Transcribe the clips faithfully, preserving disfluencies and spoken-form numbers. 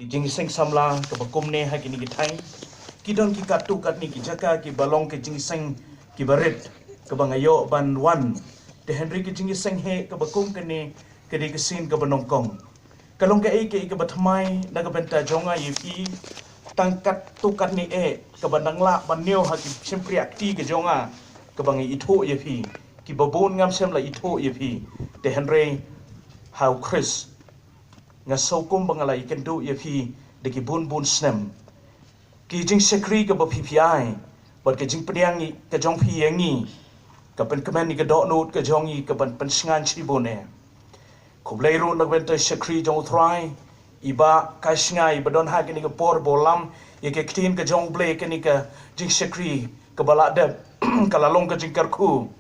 Ki jingïaseng samla kaba kumne ha kine ki thaiñ, ki don ki katto katne ki jaka kiba long ki jingïaseng kiba rit, kaba nga ïoh ban wan. Te hynrei ki jingïaseng heh kaba kum kane ka dei ka sien kaba nyngkong. Ka long kaei kaei kaba thymmai na ka bynta jong nga ïa phi, tang katto katne eh kaba nang lah ban ñiew ha ki shympriahkti ka jong nga, kaba nga ithuh ïa phi. Kiba bun ngam shym la ithuh ïa phi. Te hynrei ha u Khrist nga sngew kumba nga la ïakynduh ïa phi da ki bun bun snem. Ki jingshakri kaba phi phi ai bad ka jingpdiang ka jong phi ïa ngi, ka pynkmen ïa ka dohnud ka jong ngi, ka ban pynshngaiñ shibun eh. Khublei ruh na ka bynta shakri jong U Trai, i Bah Kai Shngain, ba don ha kane ka por ba u lam ïa ka ktien ka jong U Blei, kane ka jingshakri kaba la dep, ka la long ka jingkyrkhu.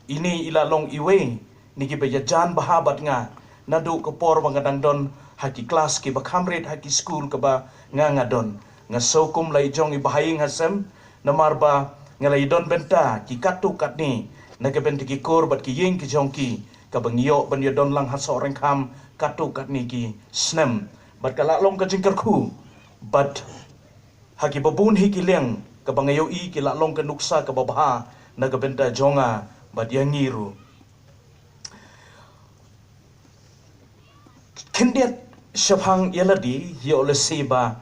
Ine i la long iwei na kiba ïajan bha bad nga naduh ka por ba nga dang don ha ki klas kiba kham rit, ha ki skul kaba nga nga don. Nga sngew kum la i jong i bahaïing hasem, namar ba nga la ïadon bynta ki katto katne na ka bynta ki kur bad ki ïing ki jong ki, kaba ngi ïoh ban ïadon lang ha Sohryngkham katto katne ki snem. Bad ka la long ka jingkyrkhu bad ha kiba bun hi ki liang, kaba nga ïohi ki la long ka nuksa kaba bha na ka bynta jong nga bad ïa ngi ruh. Khyndiat shaphang ïa lade, ïoh lehse ba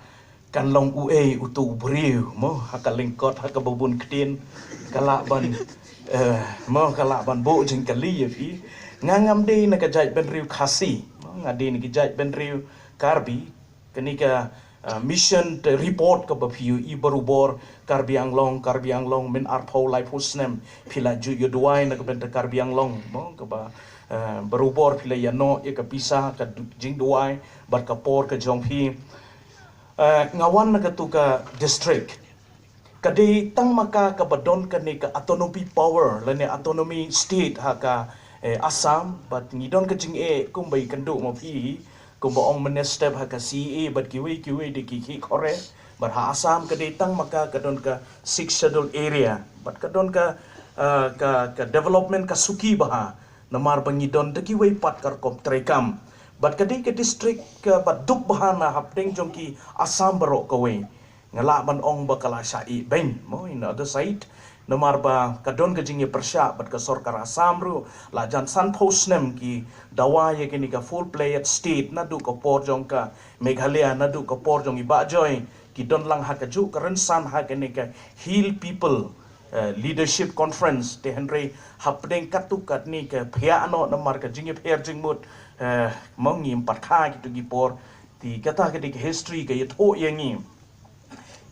kan long uei uto u briew, mo, ha ka lyngkot ha kaba bun ktien ka lah ban, eh, mo, ka lah ban buh jingkylli ïa phi. Nga ngam dei na ka jaitbynriew Khasi, mo, nga dei na ka jaitbynriew Karbi. Kane ka, ah, mission te report kaba phi ïohi barubor, Karbi Anglong, Karbi Anglong, mynta arphew laiphew snem phi la ju ïa duwai na ka bynta Karbi Anglong, mo, kaba, ah, barubor phi la ïa noh ïa ka pisa, ka du-, jingduwai bad ka por ka jong phi. Ah, nga wan na katu ka district. Ka dei tang ma ka kaba don kane ka autonomy power lane autonomy state ha ka, eh, Assam, bad ngi don ka jingeh kumba i kynduh ma phi, kumba ong mynne step ha ka C A A bad kiwei kiwei de ki khih khore. Bad ha Assam ka dei tang ma ka ka don ka Sixth Schedule area, bad ka don ka, eh, ka, ka development ka suki bha, namar ba ngi don da kiwei pat ka rukom treikam. Bad ka dei ka district kaba duk bha na hapdeng jong ki Assam baroh kawei. Nga lah ban ong ba ka la shah ïeh beiñ, mo, in other side. Namar ba ka don ka jingïapyrshah bad ka sorkar Assam ruh, la jan sanphew snem ki dawa ïa kane ka full-fledged state naduh ka por jong ka Meghalaya, naduh ka por jong i Bah Joy, ki don lang ha kajuh ka rynsan ha kane ka Hill People, eh, Leadership Conference, te hynrei hapdeng katto katne ka phiah noh namar ka jingïapher jingmut, eh, mo, ngim pat kha kito ki por, te kata ka dei ka history ka ïathuh ïa ngi.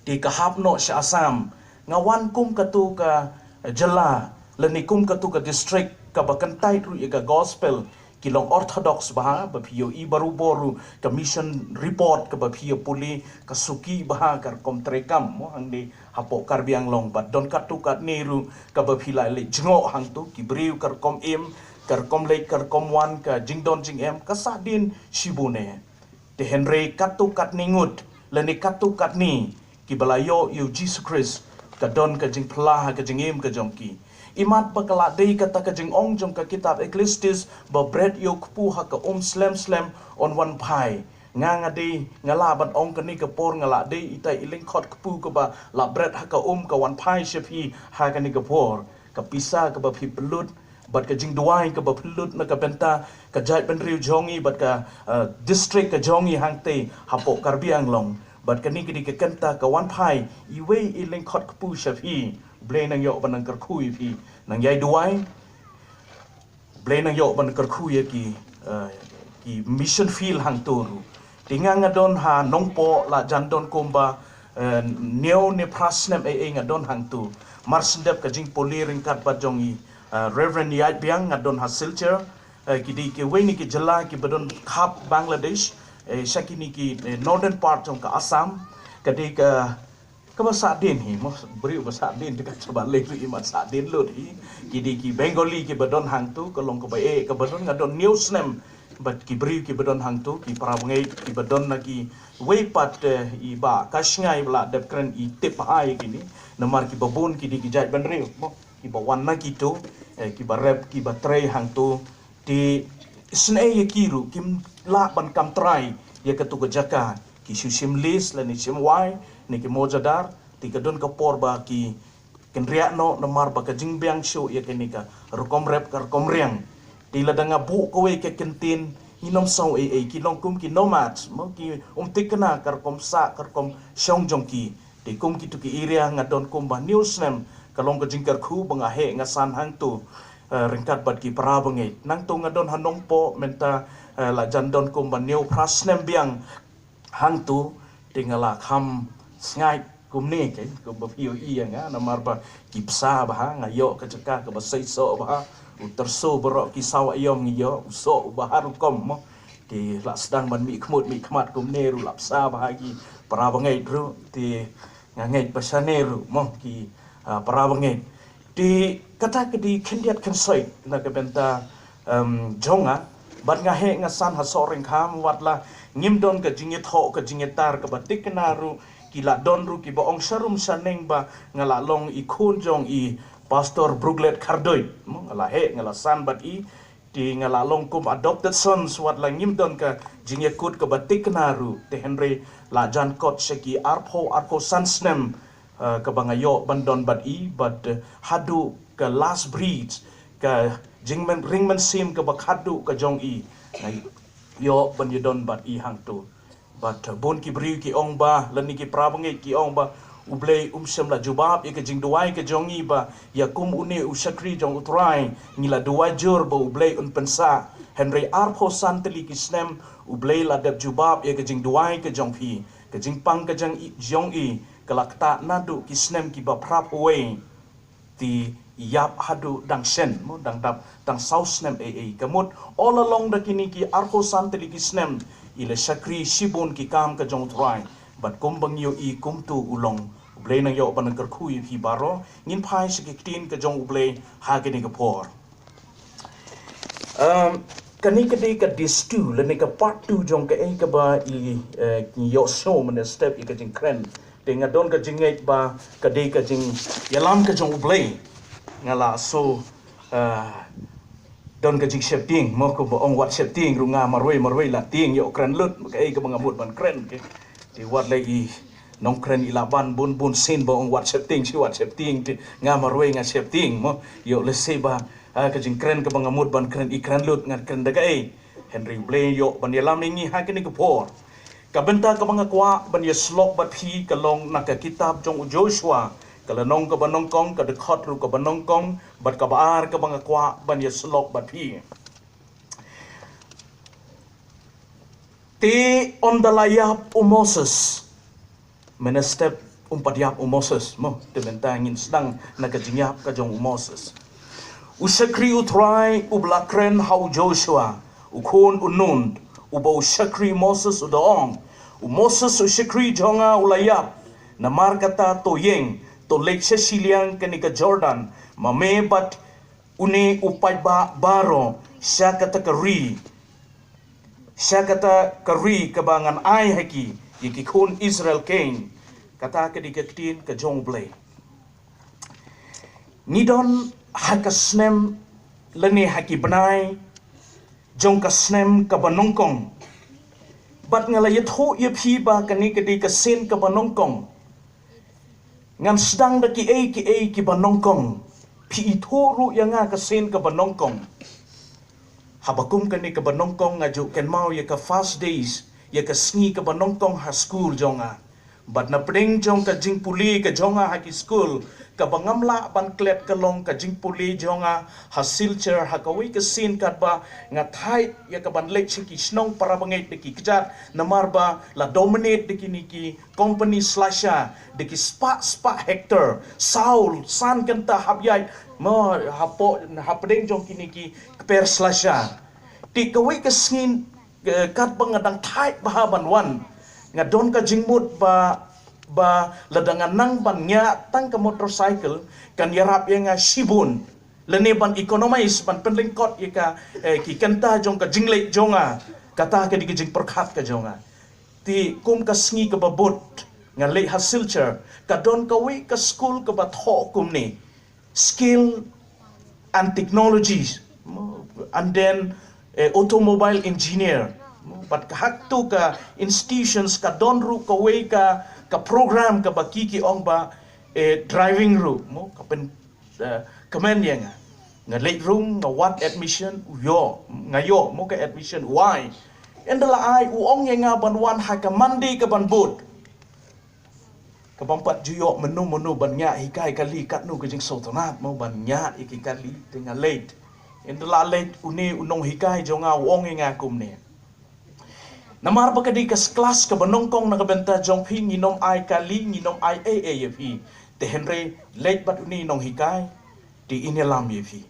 Te ka hap noh sha Assam. Nga wan kum katu ka jylla lane kum katu ka district kaba kyntait ruh ïa ka gospel, ki long orthodox bha, ba phi ïohi barubor ruh ka mission report kaba phi ïa pule, ka suki bha ka rukom treikam, mo, hangne hapoh Karbi Anglong. Bad don katto katne ruh kaba phi la leit jngoh hangto, ki briew ka rukom im, ka rukom leit ka rukom wan, ka jingdon jingem ka sahdien shibun eh. Te hynrei katto katne ngut lane katto katne kiba la ïoh ïa u Jisu Khrist, ka don ka jingphylla ha ka jingim ka jong ki. Imat ba ka la dei kata ka jingong jong ka kitab Ecclesiastes, ba bret ïa u kpu ha ka um slem slem un wan phai. Nga, nga dei, nga lah ban ong kane ka por nga la dei ita i lyngkhot kpu kaba la bret ha ka um ka wan phai sha phi ha kane ka por. Ka pisa kaba phi pynlut bad ka jingduwai kaba pynlut na ka bynta ka jaitbynriew jong ngi bad ka, eh, district ka jong ngi hangtei hapoh Karbi Anglong. Bad kane ka dei ka kynta ka wan phai iwei i lyngkhot kpu sha phi. Blei nang ïoh ban nang kyrkhu ïa phi. Nang ïai duwai. Blei nang ïoh ban kyrkhu ïa ki, eh, ki mission field hangto ruh. Te nga, nga don ha Nongpoh la jan don kumba, eh, hynñiew ne phra snem ei ei nga don hangto. Mar shen dep ka jingpule ryngkat bad jong i, eh, Reverend Ïaid Biang, nga don ha Silchar, eh, ki dei kiwei na ki jylla kiba don khap Bangladesh, eh, sha kine ki, eh, northern part jong ka Assam, ka dei ka, kaba sahdien hi, mo, briew ba sahdien te ka, kaba leh ruh imat sahdien lut hi. Ki dei ki Bengali kiba don hangto, ka long kaba eh, kaba don, nga don hynñiew snem bad ki briew kiba don hangto, ki para bangeit kiba don na kiwei pat, eh, i Bah Kai Shngain ba la dep kren i tip bha ïa kine, namar kiba bun ki dei ki jaitbynriew, mo, kiba wan na kito, eh, kiba rep, kiba trei hangto, te isynei ïa ki ruh, kim lah ban kam trai ïa kato ka jaka. ki shu shim list lane shim wai ne ki mojadar, te ka don ka por ba ki kynriah noh namar ba ka jingbiang shuh ïa kane ka rukom rep ka rukom riang. Te lada nga buh kawei ka kyntien, ngin ym sngew ei ei, ki long kum ki nomads mo, ki ym thikna ka rukom sah ka rukom shong jong ki. Te kum kitu ki area nga don kumba hynñiew snem ka long ka jingkyrkhu ba nga heh nga san hangtu, eh, ryngkat bad ki para bangeit. Nangtu nga don ha Nongpoh mynta, eh, la jan don kumba hynñiew phra snem biang hangtu. Te nga la kham sngaid kumne, kumba phi ïohi ïa nga namar ba ki bsa bha, nga ïoh ka jaka kaba seisoh bha. U tyrso baroh ki sawa ïom ngi ïoh, u soh uba ha rukom mo. Te la sdang ban mih khmut mih khmat kumne ruh la bsa bha ki para bangeit ruh. Te nga ngeit ba shane ruh mo ki, ah, para bangeit. Te kata ka dei khyndiat khynsoit na ka bynta, em, jong nga. Bad nga heh nga san ha Sohryngkham, wat la ngim don ka jingïathoh ka jingïatar kaba thikna ruh, ki la don ruh kiba ong sharum shaneng ba nga la long i khun jong i Pastor Bruglet Kharduid mo. Nga la heh nga la san bad i. Te nga la long kum adopted sons, wat la ngim don ka jingïakut kaba thikna ruh, te hynrei la jan kot sha ki arphew arphew san snem, eh, kaba nga ïoh ban don bad i, bad, eh, haduh ka last breath, ka jingmyn ring mynsiem kaba khadduh ka jong i, nga ïoh ban ïadon bad i hangtu. Bad, eh, bun ki briew ki ong ba, lane ki para bangeit ki ong ba, U Blei um shym la jubab ïa ka jingduwai ka jong ngi ba, ïa kum une u shakri jong U Trai, ngi la duwai jur ba U Blei un pynsah. Hynrei arphew san tylli ki snem, U Blei la dep jubab ïa ka jingduwai ka jong phi. Ka jingpang ka jong i, jong i, ka la ktah naduh ki snem kiba phraphew wei. Te ïap haduh dang shen mo, dang dap tang saw snem ei ei. Ka mut all along da kine ki arphew san tylli ki snem, i la shakri shibun ki kam ka jong U Trai. Bad kumba ngi ïohi kumtu u long. U Blei nang ïoh ban nang kyrkhu ïa phi baroh. Ngin phai sha ki ktien ka jong U Blei ha kane ka por. Um, kane ka dei ka disc two lane ka part two jong kaei kaba i, eh, ngi ïohsngew mynne step ïa ka jingkren. Te nga don ka jingngeit ba ka dei ka jingïalam ka jong U Blei. Nga la sngew, eh, don ka jingsheptieng mo, kumba ong wat sheptieng ruh nga marwei marwei la tieng ïoh kren lut kaei kaba nga mut ban kren ke. Te wat la i nongkren i la ban bun bun sien ba ong wat sheptieng shi wat sheptieng, te nga marwei nga sheptieng mo. Ïoh lehse ba, ah, ka jingkren kaba nga mut ban kren i kren lut, nga kren da kaei. Hynrei U Blei ïoh ban ïalam ïa ngi ha kane ka por. Ka bynta kaba nga kwah ban ïasyllok bad phi ka long na ka kitab jong u Joshua, ka lynnong kaba nyngkong, ka dkhot ruh kaba nyngkong, bad kaba ar kaba nga kwah ban ïasyllok bad phi. Te ynda la ïap u Moses, mynne step um pat ïap u Moses mo, te mynta ngin sdang na ka jingïap ka jong u Moses. U shakri U Trai uba la kren ha u Joshua, u khun u Nun, uba u shakri Moses u da ong, u Moses u shakri jong nga u la ïap, namar kata to ïeng, to leit sha shiliang kane ka Jordan, ma me bad une u paidbah baroh sha kata ka ri, sha kata ka ri kaba ngan ai ha ki, ïa ki khun Israel keiñ. Kata ka dei ka ktien ka jong U Blei. Ngi don ha ka snem lane ha ki bnai jong ka snem kaba nyngkong. Bad nga la ïathuh ïa phi ba kane ka dei ka sien kaba nyngkong. Ngan sdang da kiei kiei kiba nyngkong. Phi ithuh ruh ïa nga ka sien kaba nyngkong. Haba kum kane kaba nyngkong nga ju kynmaw ïa ka first days, ïa ka sngi kaba nyngkong ha skul jong nga. Bad na pdeng jong ka jingpule ka jong nga ha ki skul, kaba ngam lah ban klet ka long ka jingpule jong nga ha Silchar, ha kawei ka sien katba nga thait ïa ka ban leit sha ki shnong para bangeit da ki kjat, namar ba la dominate da kine ki company slasha, da ki spah spah hectare, saw san kynta hapdeng, mo, hapoh, hapdeng jong kine ki kper slasha. Te kawei ka sngi, eh, katba nga dang thait bha ban wan, nga don ka jingmut ba, ba lada nga nang ban ñiah tang ka motorcycle, kan ïarap ïa nga shibun. Lane ban economize, ban pynlyngkot ïa ka, eh, ki kynta jong ka jingleit jong nga. Kata ka dei ka jingpyrkhat ka jong nga. Te kum ka sngi kaba bud, nga leit ha Silchar, ka don kawei ka skul kaba thoh kumne, Skill and Technologies, and then, eh, Automobile Engineer. Bad ka ha katu ka institutions ka don ruh kawei ka, ka program kaba ki ki ong ba, eh, driving ruh, mo, ka pyn, eh, kmen ïa nga. Nga leit rung, nga wad admission, u ïoh, nga ïoh, mo, ka admission, u ai. Ynda la ai, u ong ïa nga ban wan ha ka Monday kaban bud. Kaba ym pat ju ïoh mynno mynno ban ñiah hikai kali katno ka jingsngewtynnat mo ban ñiah ïa ki kali te nga leit. Ynda la leit une u nonghikai jong nga u ong ïa nga kumne. Namar ba ka dei ka klas kaba nyngkong na ka bynta jong phi ngin ym ai kali ngin ym ai ei ei ïa phi. Te hynrei leit bad une u nonghikai te in ïalam ïa phi.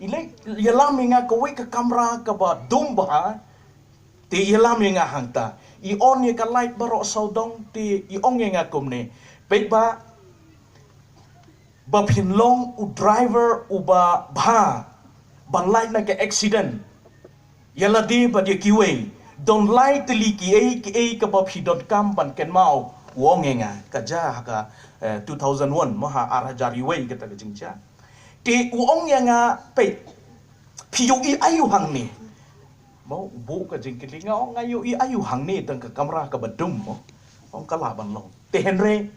I leit ïalam ïa nga kawei ka kamra kaba dum bha. Te i lam ïa nga hangta. I on ïa ka light baroh sawdong te i ong ïa nga kumne. Peit ba, ba phin long u driver uba bha ban lait na ka accident. Ïa lade bad ïa kiwei. Don lai tylli kiei kiei kaba phi donkam ban kynmaw. U ong ïa nga ka jia ha ka, eh, two thousand one mo, ha ar hajar wei kata ka jingjia. Te u ong ïa nga, peit, phi ïohi aïu hangne? Mo, u buh ka jingkylli, nga ong nga ïohi aïu hangne tang ka kamra kaba dum mo. Ong ka lah ban long. Te hynrei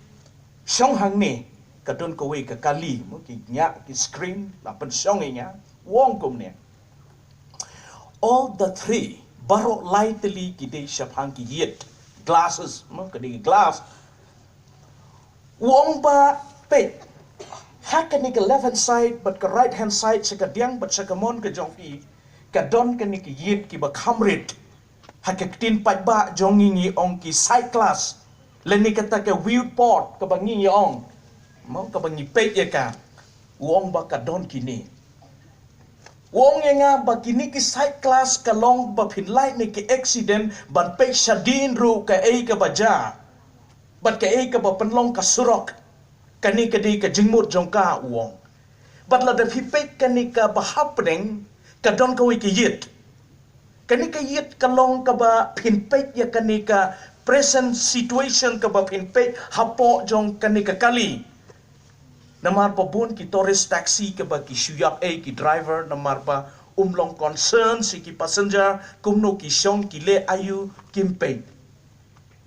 shong hangne ka don kawei ka kali mo, ki ñiah ki screen la pynshong ïa nga. U ong kumne. All the three, baroh lai tylli ki dei shaphang ki ïit. Glasses mo, ka dei glass. U ong ba, peit, ha kane ka left hand side bad ka right hand side, sha ka diang bad sha ka mon ka jong phi, ka don kane ka ïit kiba kham rit. Ha ka ktien paidbah jong ngi ngi ong ki side glass lane kata ka viewport kaba ngi ngi ong. Mo, kaba ngi peit ïa ka. U ong ba ka don kine. U ong ïa nga ba kine ki side glass ka long ba phin lait na ki accident ban peit shadien ruh kaei kaba jia. Bad kaei kaba pynlong ka surok. Kane ka dei ka jingmut jong ka, u ong. Bad lada phi peit kane kaba hapdeng ka don kawei ka ïit. Kane ka ïit ka long kaba phin peit ïa kane ka present situation kaba phin peit hapoh jong kane ka kali. Namar ba bun ki tourist taxi kaba ki shu ïap ei ki driver namar ba um long concern sha ki passenger kumno ki shong ki leh aïu kim peit.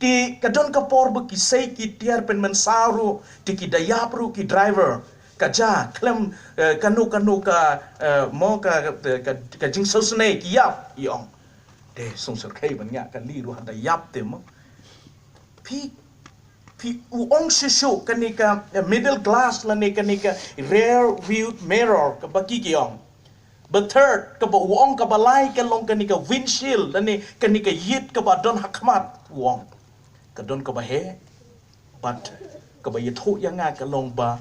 Te ka don ka por ba ki sei ki tiar pynmynsaw ruh te ki da ïap ruh ki driver. Ka jia khlem, eh, kano kano ka, eh, mo ka, ka, ka, ka jingsngewsynei ki ïap i ong. Te sngewsynei ban ñiah kali ruh haba da ïap te mo. Phi, phi u ong shisha kane ka, eh, middle glass lane kane ka rear view mirror kaba ki ki ong. Ba third, kaba u ong kaba lai ka long kane ka windshield lane kane ka ïit kaba don ha khmat, u ong. Ka don kaba heh bad kaba ïathuh ïa nga ka long ba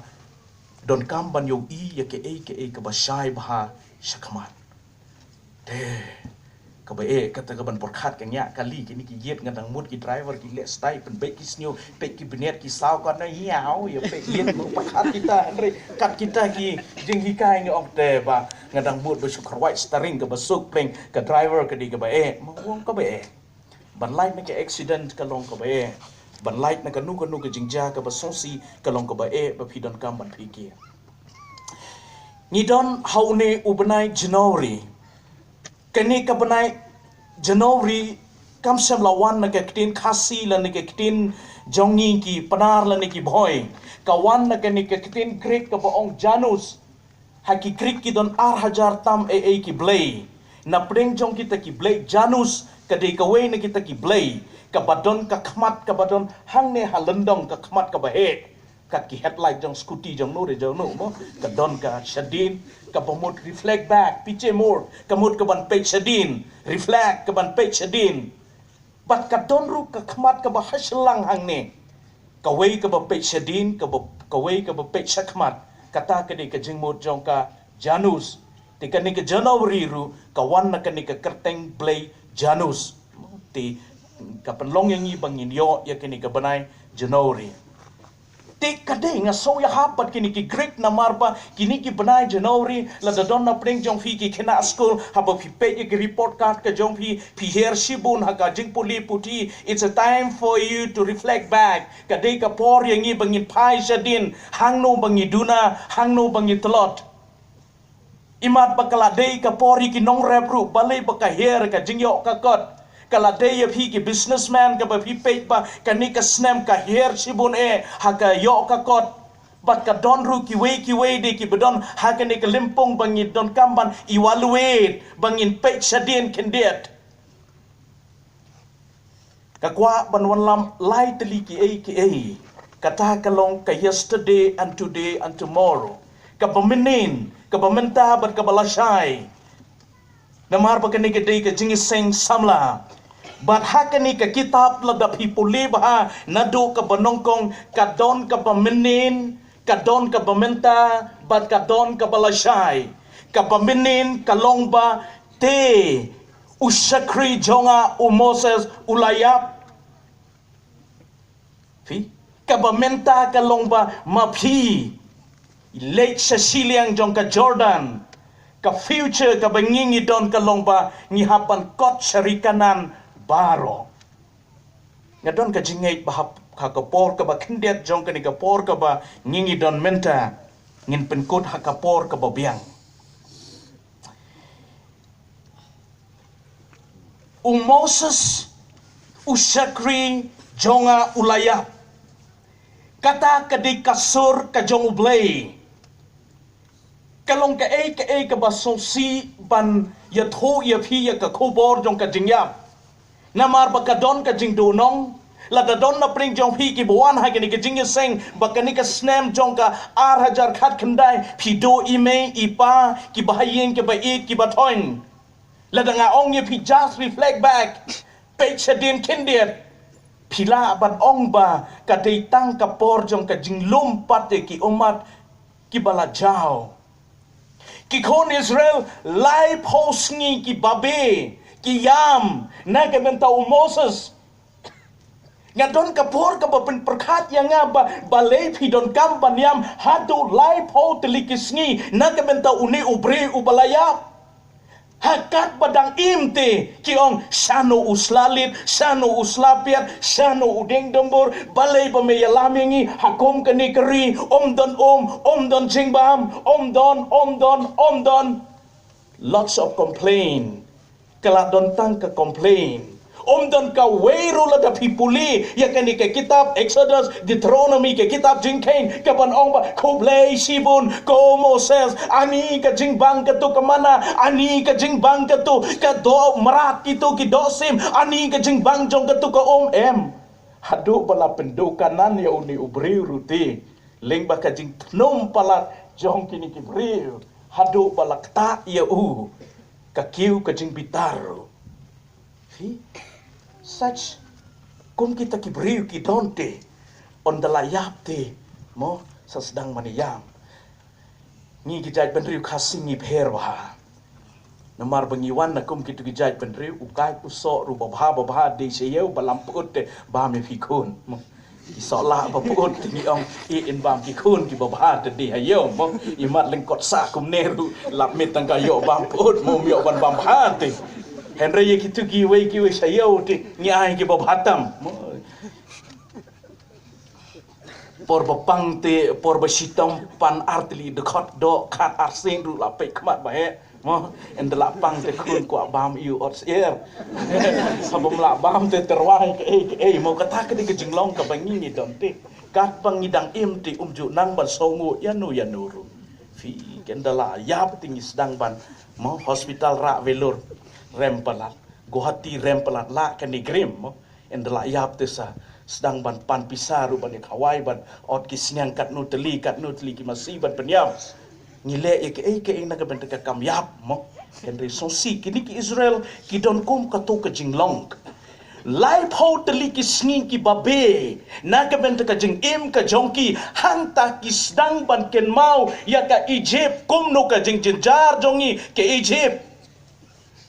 donkam ban ïohi ïa kaei kaei kaba shai bha sha khmat. Te kaba eh, kata kaban pyrkhat ka ñiah kali kine ki ïit, nga dang mut ki driver ki leh style pynbeit ki sniew, peit ki bniat ki saw ka na ïaw ïa peit ïit, mo, pyrkhat kita hynrei kat kita ki jinghikai ngi ong te ba nga dang mut ba shu kyrwai steering kaba suk pyrshah ka driver ka dei kaba eh, mo, u ong kaba eh. Ban lait na ka accident ka long kaba eh. Ban lait na kano kano ka jingjia kaba sngewsih ka long kaba eh ba phi donkam ban pyrkhat. Ngi don ha une u bnai January. Kane ka bnai January kam shym la wan na ka ktien Khasi lane ka ktien jong ngi ki Pnar lane ki Bhoi. Ka wan na kane ka ktien Greek kaba ong Janus. Ha ki Greek ki don ar hajar tam ei ei ki blei. Na pdeng jong kita ki blei Janus ka dei kawei na kita ki blei kaba don ka khmat kaba don hangne ha lyndong, ka khmat kaba heh. Kat ki headlight jong scooty jong no re jong no mo, ka don ka shadien kaba mut reflect back, pynche mur, ka mut kaban peit shadien, reflect kaban peit shadien. Bad ka don ruh ka khmat kaba ha shyllang hangne. Kawei kaba peit shadien, kaba, kawei kaba peit shakhmat. Kata ka dei ka jingmut jong ka Janus. Te kane ka January ruh ka wan na kane ka kyrteng blei Janus. Te ka pynlong ïa ngi ba ngin ïoh ïa kane ka bnai January. Te ka dei nga sngew ïahap bad kine ki Greek namar ba kine ki bnai January lada don na pdeng jong phi ki khynnah skul, haba phi peit ïa ki report card ka jong phi, phi hiar shibun ha ka jingpule puthi. It's a time for you to reflect back. Ka dei ka por ïa ngi ba ngin phai shadien hangno ba ngi duna, hangno ba ngi tlot. Imat ba ka la dei ka por ïa ki nongrep ruh balei ba ka hiar ka jingïoh ka kot. Ka la dei ïa phi ki businessman kaba phi peit ba kane ka snem ka hiar shibun eh ha ka ïoh ka kot. Bad ka don ruh kiwei kiwei de kiba don ha kane ka lympung ba ngin donkam ban evaluate, ba ngin peit shadien khyndiat. Ka kwah ban wanlam lai tylli kiei kiei. Kata ka long ka yesterday and today and tomorrow. Kaba mynnin, kaba mynta bad kaba lashai. Namar ba kane ka dei ka jingïaseng samla. Bad ha kane ka kitab lada phi pule bha naduh kaba nyngkong, ka don kaba mynnin, ka don kaba mynta, bad ka don kaba lashai. Kaba mynnin ka long ba te u shakri jong nga u Moses u la ïap. Phi, kaba mynta ka long ba ma phi leit sha shiliang jong ka Jordan, ka future kaba ngi ngi don ka long ba ngi hap ban kot sha ri Kanaan baroh. Nga don ka jingngeit ba hap ha ka por kaba khyndiat jong kane ka por kaba ngi ngi don mynta, ngin pynkut ha ka por kaba biang. U Moses u shakri jong nga u la ïap. Kata ka dei ka sur ka jong U Blei. Ka long kaei kaei kaba sngewsih ban ïathuh ïa phi ïa ka khubor jong ka jingïap. Namar ba ka don ka jingduhnong. Lada don na pdeng jong phi kiba wan ha kane ka jingïaseng ba kane ka snem jong ka ar hajar khatkhyndai phi duh i mei i pa, kiba ha ïing kiba ïeit kiba thoiñ. Lada nga ong ïa phi, just reflect back, peit shadien khyndiat, phi lah ban ong ba ka dei tang ka por jong ka jinglum pat ïa ki ummat kiba la jaw. Ki khun Israel laiphew sngi ki babe, ki ïam na ka bynta u Moses. Nga don ka por kaba pynpyrkhat ïa nga ba, balei phi donkam ban ïam haduh laiphew tylli ki sngi na ka bynta une u briew uba la ïap. Ha katba dang im te ki ong, shano u sla leit, shano u sla piat, shano u dieng dumbur, balei ba me ïalam ïa ngi ha kum kane ka ri, um don um, um don jingbam, um don, um don, um don. Lots of complain. Ka la don tang ka complain. Um don kawei ruh. Lada phi pule ïa kane ka kitab Exodus, Deuteronomy, ka kitab Jingkheiñ, kaban ong ba, khublei shibun ko Moses, ani ka jingbang kato ka manna, ani ka jingbang kato ka doh mrad, kito ki doh sim, ani ka jingbang jong kato ka um, em. Haduh ba la pynduh Kanaan ïa une u briew ruh te, lyngba ka jingthnum palat jong kine ki briew, haduh ba la ktah ïa u, ka kiew ka jingbitar ruh. Phi, such, kum kita ki briew ki don te, ynda la ïap te, mo, sa sdang ban ïam. Ngi ki jaitbynriew Khasi ngi pher bha. Namar ba ngi wan na kum kitu ki jaitbynriew, u kait u soh ruh babha babha, dei sha ïew ba lam pyut te bam ïa phi khun. Ki soh lah ba pyut te ngi ong, i in bam ki khun ki babha te dei ha ïew mo. I mat lyngkot sah kumne ruh lap miet tang ka ïoh bam pyut mo, ym ïoh ban bam bha te. Hynrei ïa kitu kiwei kiwei sha ïew te ngi ai ki babha tam mo. Por ba pang te, por ba shitom pan ar tylli dkhot, doh khat arsien ruh la peit khmat ba heh mo. Ynda la pang te khun kwah bam ïa u ot syiar. Haba ym lah bam te tyrwa kaei kaei mo. Kata ka dei ka jinglong kaba ngi ngi don te. Katba ngi dang im te um ju nang ban sngewnguh ïano ïano ruh. Phi, ynda la ïap te ngi sdang ban mo, hospital rah Vellore rem palat, Guwahati rem palat, la kane grim mo. Ynda la ïap te sa sdang ban pan pisa ruh ban ïa khawai ban ot ki sniang katno tylli katno tylli ki masi ban pynïap. Ngi leh ïa kaei kaei na ka bynta ka kam ïap mo. Hynrei sngewsih kine ki Israel ki don kum kato ka jinglong. Laiphew tylli ki sngi ki babe na ka bynta ka jingim ka jong ki, hangta ki sdang ban kynmaw ïa ka Egypt, kumno ka jingjynjar jong ngi ka Egypt.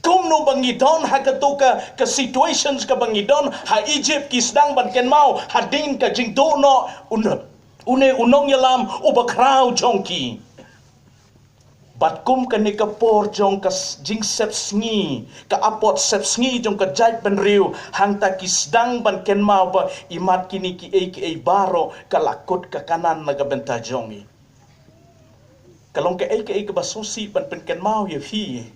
Kumno ba ngi don ha kato ka, ka situations kaba ngi don ha Egypt, ki sdang ban kynmaw hadien ka jingduh noh une, une u nongïalam uba khraw jong ki. Bad kum kane ka por jong ka s-, jingsep sngi, ka apot sep sngi jong ka jaitbynriew, hangta ki sdang ban kynmaw ba i mat kine kiei kiei baroh ka la kut ka Kanaan na ka bynta jong ngi. Ka long kaei kaei kaba sngewsih ban pynkynmaw ïa phi.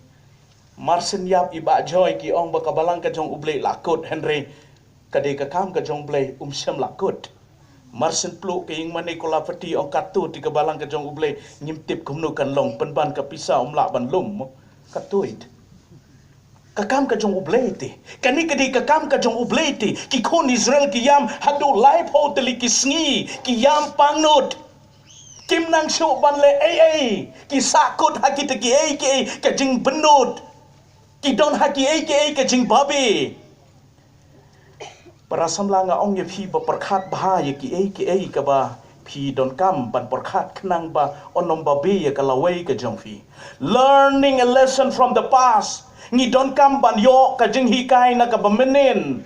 Mar shen ïap i Bah Joy ki ong ba ka balang ka jong U Blei la kut, hynrei ka dei ka kam ka jong U Blei, um shym la kut. Mar shen pluh ka ïing mane Kolapati, ong katto te ka balang ka jong U Blei, ngim tip kumno kan long, pynban ka pisa um lah ban lum. Katto te ka kam ka jong U Blei te. Kane ka dei ka kam ka jong U Blei te. Ki khun Israel ki ïam haduh laiphew tylli ki sngi, ki ïam pangnud. Kim nang shuh ban leh ei ei. Ki sahkut ha kita kiei kiei ka jingbynnud. Ki don ha kiei kiei ka jingbabe. Para samla, nga ong ïa phi ba pyrkhat bha ïa kiei kiei kaba phi donkam ban pyrkhat, khnang ba un ym babe ïa ka lawei ka jong phi. Learning a lesson from the past. Ngi donkam ban ïoh ka jinghikai na kaba mynnin.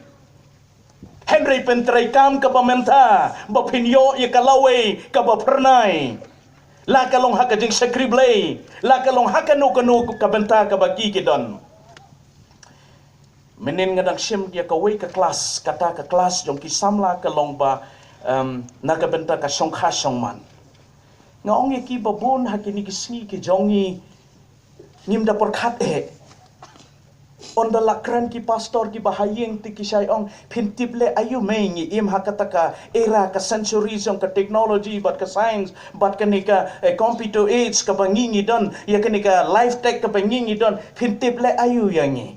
Hynrei pyntreikam kaba mynta ba phin ïoh ïa ka lawei kaba phyrnai. La ka long ha ka jingshakri Blei, la ka long ha kano kano ka bynta kaba ki ki don. Mynnin nga dang shim ïa kawei ka klas, kata ka klas jong ki samla ka long ba, em, na ka bynta ka shongkha shongman. Nga ong ïa ki ba bun ha kine ki sngi ki jong ngi, ngim da pyrkhat eh. Ynda la kren ki pastor kiba ha ïing te ki shai ong, phin tip leh aïu mei, ngi im ha kata ka era, ka century jong ka technology bad ka science bad kane ka, eh, computer age kaba ngi ngi don, ïa kane ka life tech kaba ngi ngi don, phin tip leh aïu ïa ngi.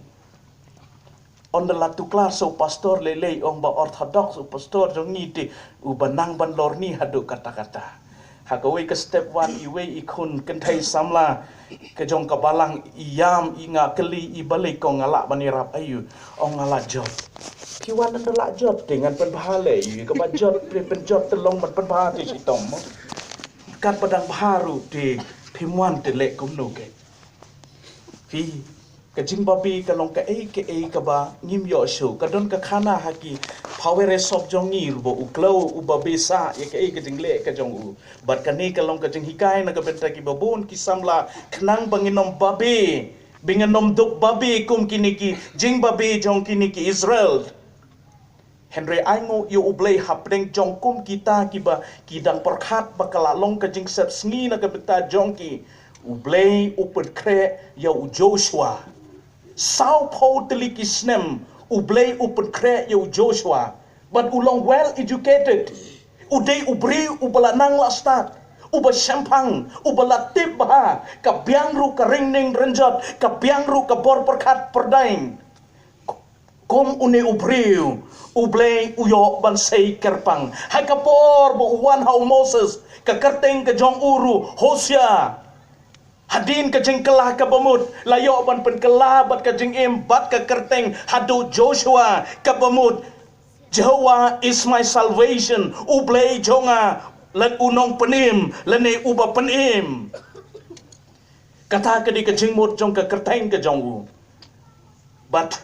Ynda la tuklar sa u pastor lei lei, ong ba orthodox u pastor jong ngi te, uba nang ban lorni haduh katta katta. Ha kawei ka step wan iwei i khun kynthei samla ka jong ka balang i ïam, i nga kylli i, balei ko, nga lah ban ïarap aïu? Ong nga lah jot. Phi wan ynda lah jot te ngan pynbha leh ïa kaba jot, phi pynjot te long ban pynbha te shitom mo. Katba dang bha ruh te phim wan te leh kumno ke. Phi, ka jingbabe ka long kaei kaei kaba ngim ïoh shuh. Ka don ka khana ha ki phawer e sop jong ngi ruh ba u kloi u babe sah ïa kaei ka jingleh ka jong u. Bad kane ka long ka jinghikai na ka bynta kiba bun ki samla, khnang ba ngin ym babe, ba ngin ym dup babe kum kine ki jingbabe jong kine ki Israel. Hynrei ai nguh ïa U Blei hapdeng jong kum kita kiba ki dang pyrkhat ba ka la long ka jingsep sngi na ka bynta jong ki. U Blei u pynkhreh ïa u Joshua. Sawphew tylli ki snem U Blei u pynkhreh ïa u Joshua. Bad u long well educated. U dei u briew uba la nang la stad, uba shemphang, uba la tip bha, ka biang ruh ka ringning rynjot, ka biang ruh ka bor pyrkhat pyrdaiñ. Kum une u briew, U Blei u ïoh ban sei kyrpang. Ha ka por ba u wan ha u Moses, ka kyrteng ka jong u ruh Hosea. Hadien ka jingkylla kaba mut, la ïoh ban pynkylla bad ka jingim bad ka kyrteng haduh Joshua kaba mut, Jehovah is my salvation, U Blei jong nga, lane u nongpynim, lane uba pynim. Kata ka dei ka jingmut jong ka kyrteng ka jong u. Bad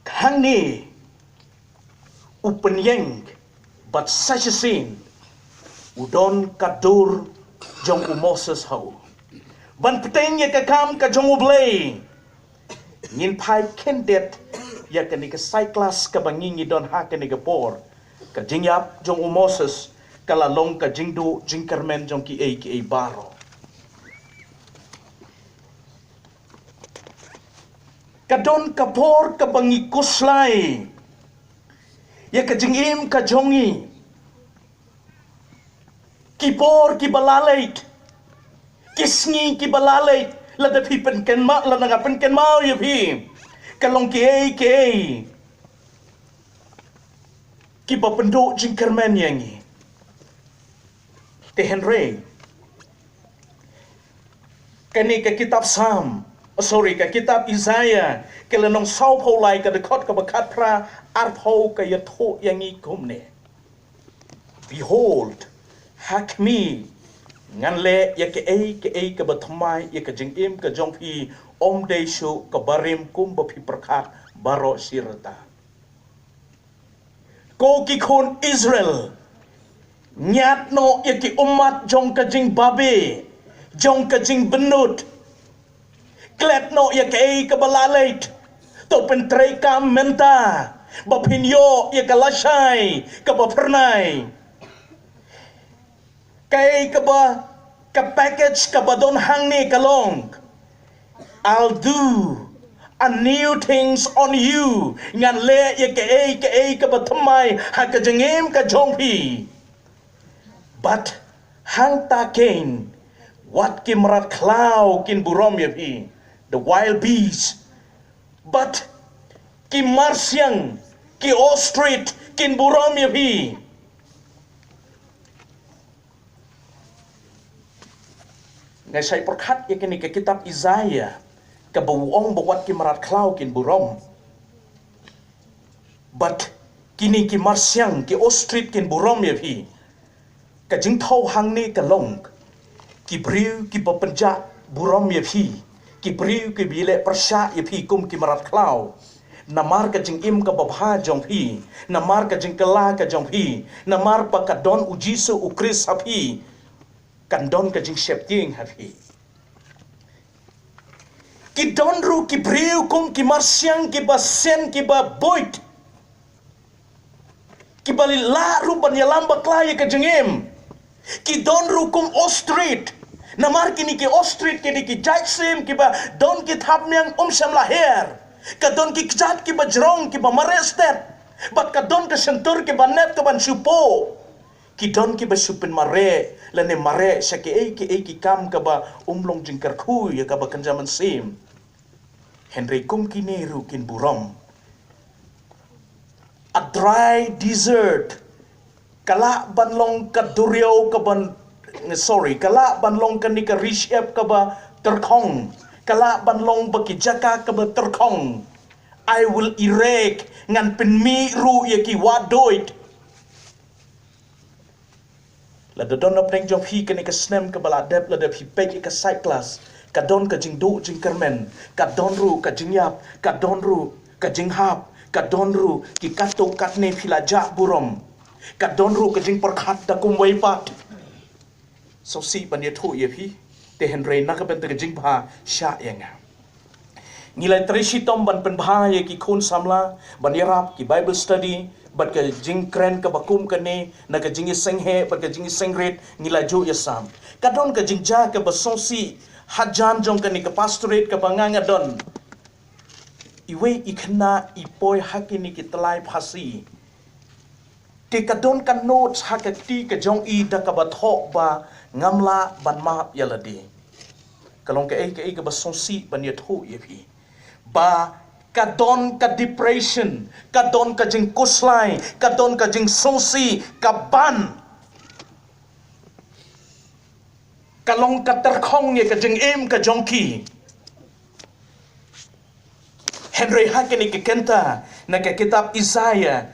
hangne u pynïeng bad sa shisien u don ka dur jong u Moses ha u. Ban bteng ïa ka kam ka jong U Blei. Ngin phai khyndiat ïa kane ka cyclas kaba ngi ngi don ha kane ka por. Ka jingïap jong u Moses ka la long ka jingduh jingkyrmen jong kiei kiei baroh. Ka don ka por kaba ngi khuslai ïa ka jingim ka jong ngi. Ki por kiba la leit, ki sngi kiba la leit, lada phi pynkynmaw, lada nga pynkynmaw ïa phi, ka long kiei kiei kiba pynduh jingkyrmen ïa ngi. Te hynrei kane ka kitab Salm, oh, sorry, ka kitab Isaiah, ka lynnong sawphew lai, ka dkhot kaba khatphra, arphew, ka ïathuh ïa ngi kumne. Behold, ha khmih ngan leh ïa kaei kaei kaba thymmai ïa ka jingim ka jong phi, ym dei shuh kaba rim kumba phi pyrkhat baroh shi rta. Ko ki khun Israel, ñiad noh ïa ki ummat jong ka jingbabe, jong ka jingbynnud. Klet noh ïa kaei kaba la leit. To pyntreikam mynta ba phin ïoh ïa ka lashai kaba phyrnai. Kaei kaba Ka package kaba don hangne ka long, "I'll do a new things on you." Ngan leh ïa kaei kaei kaba thymmai ha ka jingim ka jong phi. But hangta kein, wat ki mrad khlaw kin burom ïa phi, the wild beast. But ki marsiang, ki ostrich kin burom ïa phi. Ngan sa pyrkhat ïa kane ka kitab Isaiah, kaba u ong ba wat ki mrad khlaw kin burom. But kine ki marsiang, ki ostrich kin burom ïa phi. Ka jingthaw hangne ka long, ki briew kiba pynjah burom ïa phi, ki briew kiba leh pyrshah ïa phi kum ki mrad khlaw. Namar ka jingim kaba bha jong phi, namar ka jingkylla ka jong phi, namar ba ka don U Jisu U Khrist ha phi, kan don ka jingsheptieng ha phi. Ki don ruh ki briew kum ki marsiang, kiba sien, kiba buit, kiba lah ruh ban ïalam bakla ïa ka jingim. Ki don ruh kum ostrich. Namar kine ki ostrich ki dei ki jait sim kiba don ki thapniang, um shym la her. Ka don ki kjat kiba jrong, kiba mareh stet. Bad ka don ka shyntur kiba nep kaban shu poh. Ki don kiba shu pynmareh lane mareh sha kiei kiei ki kam kaba um long jingkyrkhu ïa kaba kynja mynsiem. Hynrei kum kine ruh kin burom. A dry desert, ka lah ban long ka duriaw kaban, sorry, ka lah ban long kane ka ri shyiap kaba tyrkhong, ka lah ban long ba ki jaka kaba tyrkhong. I will erect, ngan pynmih ruh ïa ki wahduid. Lada don na pdeng jong phi kane ka snem kaba la dep, lada phi peit ïa ka side class, ka don ka jingduh jingkyrmen, ka don ruh ka jingïap, ka don ruh ka jinghap, ka don ruh ki katto katne phi la jah burom, ka don ruh ka jingpyrkhat da kumwei pat. Sngewsih ban ïathuh ïa phi, te hynrei na ka bynta ka jingbha shah ïa nga. Ngi la trei shitom ban pynbha ïa ki khun samla ban ïarap ki Bible study bad ka jingkren kaba kum kane, na ka jingïaseng heh bad ka jingïaseng rit ngi la ju ïasam. Ka don ka jingjia kaba sngewsih hajan jong kane ka pastorate kaba nga nga don. Iwei i khynnah i poi ha kine ki tylli phasi. Te ka don ka notes ha ka kti ka jong i da kaba thoh ba ngam lah ban map ïa lade. Ka long kaei kaei kaba sngewsih ban ïathuh ïa phi. Ba ka don ka depression, ka don ka jingkhuslai, ka don ka jingsngewsih kaban ka long ka tyrkhong ïa ka jingim ka jong ki. Hynrei ha kane ka kynta na ka kitab Isaiah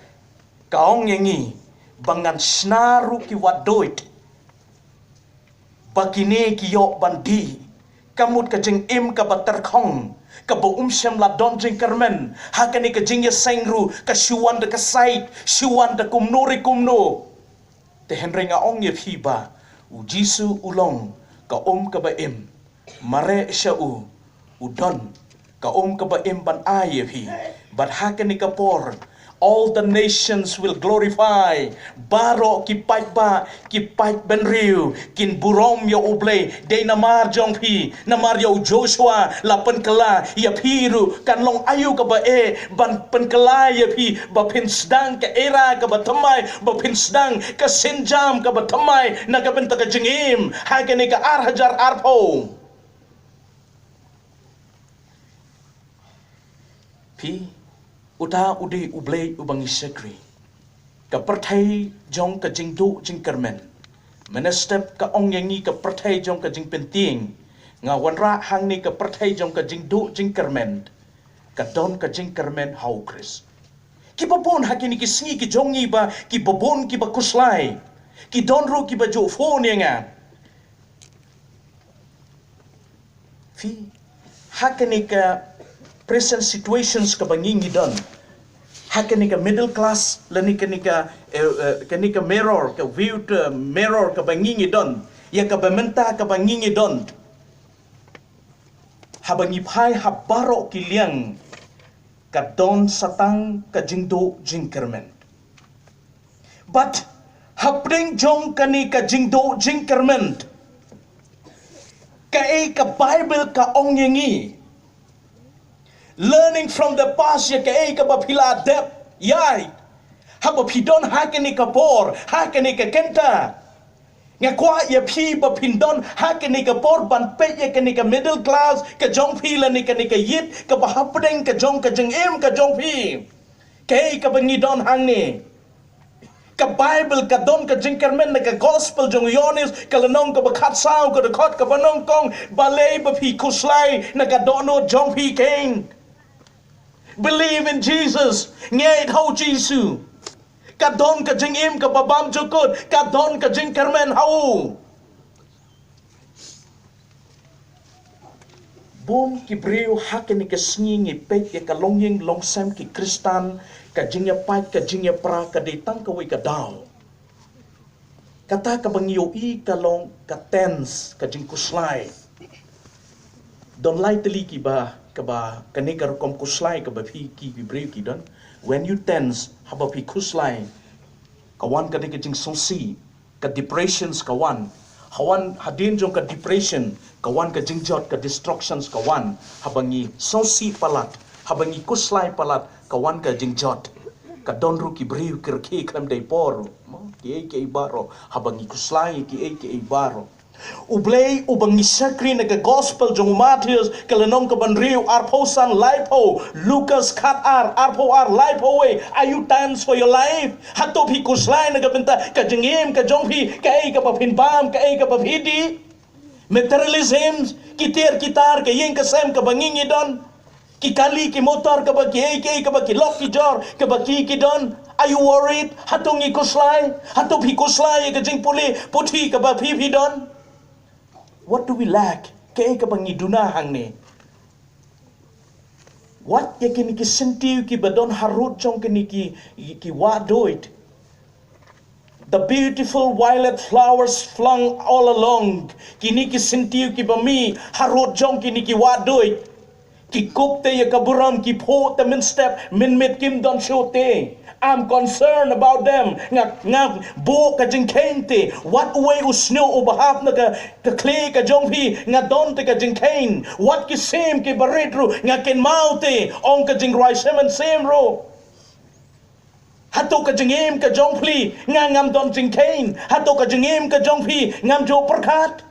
ka ong ïa ngi ba ngan shna ruh ki wahduid ba kine ki ïoh ban dih. Ka mut ka jingim kaba tyrkhong, kaba um shym la don jingkyrmen, ha kane ka jingïaseng ruh ka shu wan da ka sait, shu wan da kumno re kumno. Te hynrei nga ong ïa phi ba U Jisu u long ka um kaba im. Mareh sha u, u don ka um kaba im ban ai ïa phi. Bad ha kane ka por, all the nations will glorify. Baroh ki paidbah, ki paid bynriew kin burom ïa U Blei. Dei namar jong phi, namar ïa u Joshua la pynkylla, ïa phi ruh kan long aïu kaba eh ban pynkylla ïa phi ba phin sdang ka era kaba thymmai, ba phin sdang ka sienjam kaba thymmai na ka bynta ka jingim ha kane ka ar hajar arphew. Phi, uta u dei U Blei uba ngi shakri. Ka pyrthei jong ka jingduh jingkyrmen. Mynstep ka ong ïa ngi ka pyrthei jong ka jingpyntieng. Nga wanrah hangne ka pyrthei jong ka jingduh jingkyrmen. Ka don ka jingkyrmen ha U Khrist. Kiba bun ha kine ki sngi ki jong ngi ba, kiba bun kiba khuslai. Ki don ruh kiba ju phone ïa nga. Phi, ha kane ka present situations kaba ngi ngi don, ha kane ka middle class lane kane ka, eh, eh, kane ka mirror, ka view to mirror kaba ngi ngi don, ïa kaba mynta kaba ngi ngi don. Haba ngi phai ha baroh ki liang, ka don satang ka jingduh jingkyrmen. Bad hapdeng jong kane ka jingduh jingkyrmen, Kaei ka Bible ka ong ïa ngi. Learning from the past ïa kaei kaba phi la dep ïa. Haba phi don ha kane ka por, ha kane ka kynta. Nga kwah ïa phi ba phin don ha kane ka por ban peit ïa kane ka middle class ka jong phi lane kane ka ïit kaba hapdeng ka jong ka jingim ka jong phi. Kaei kaba ngi don hangne. Ka Bible ka don ka jingkyrmen na ka gospel jong u Ïoannis ka lynnong kaba khatsaw ka dkhot kaba nyngkong, balei ba phi khuslai na ka dohnud jong phi kein. Believe in Jesus. Ngeit ha u Jisu. Ka don ka jingim kaba bymjukut, ka don ka jingkyrmen ha u. Bun ki briew ha kine ki sngi ngi peit ïa ka longïing longsem ki Khristan, ka jingïapait, ka jingïapra, ka dei tang kawei ka daw. Kata kaba ngi ïohi ka long ka tense, ka jingkhuslai. Don lai tylli kiba, kaba, kane ka rukom khuslai kaba phi ki, ki briew ki don. When you tense, haba phi khuslai, ka wan ka dei ka jingsngewsih, ka depressions ka wan. Hawan hadien jong ka depression, ka wan ka jingjot, ka distractions ka wan. Haba ngi sngewsih palat, haba ngi khuslai palat, ka wan ka jingjot. Ka don ruh ki briew ki rkhie khlem dei por. Mo, kiei kiei baroh, haba ngi khuslai kiei kiei baroh. U Blei uba ngi shakri na ka gospel jong u Mathaios, ka lynnong kaba hynriew, arphew san, laiphew, Lukas khatar, arphew ar, laiphew wei. Are you tense for your life? Hato phi khuslai na ka bynta ka jingim ka jong phi, kaei kaba phin bam, kaei kaba phi dih? Materialism, ki tiar ki tar, ka ïing ka sem kaba ngi ngi don. Ki kali ki motor kaba kiei kiei kaba ki lok ki jor kaba ki ki don. Are you worried? Hato ngi khuslai? Hato phi khuslai ïa ka jingpule puthi kaba phi phi don? What do we lack? Kaei kaba ngi duna hangne? Wat ïa kine ki syntiew kiba don harud jong kine ki, ki wahduid. The beautiful violet flowers flung all along. Kine ki syntiew kiba mih harud jong kine ki wahduid. Ki kup te ïa ka burom, ki phuh te mynstep, mynmiet kim don shuh te. I'm concerned about them. Nga, nga buh ka jingkheiñ te. Wat uwei u sniew uba hap na ka, ka khlieh ka jong phi, nga don te ka jingkheiñ. Wat ki sim kiba rit ruh, nga kynmaw te, ong ka jingrwai Shem and Sim ruh. Hato ka jingim ka jong phi, nga ngam don jingkheiñ? Hato ka jingim ka jong phi, ngam ju pyrkhat?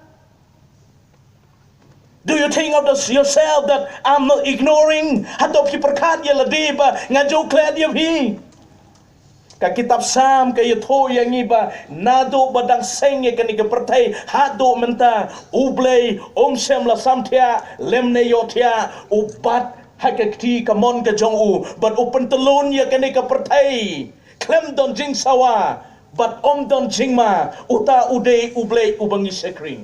Do you think of this yourself that I'm not ignoring? Hato phi pyrkhat ïa lade ba nga ju klet ïa phi? Ka kitab Salm ka ïathuh ïa ngi ba naduh ba dang seng ïa kane ka pyrthei haduh mynta, U Blei um shym la samthiah lymne ïohthiah, u bat ha ka kti kamon ka jong u, bad u pyntyllun ïa kane ka pyrthei khlem don jingsawa, bad um don jingma. Uta u dei U Blei uba ngi shakri.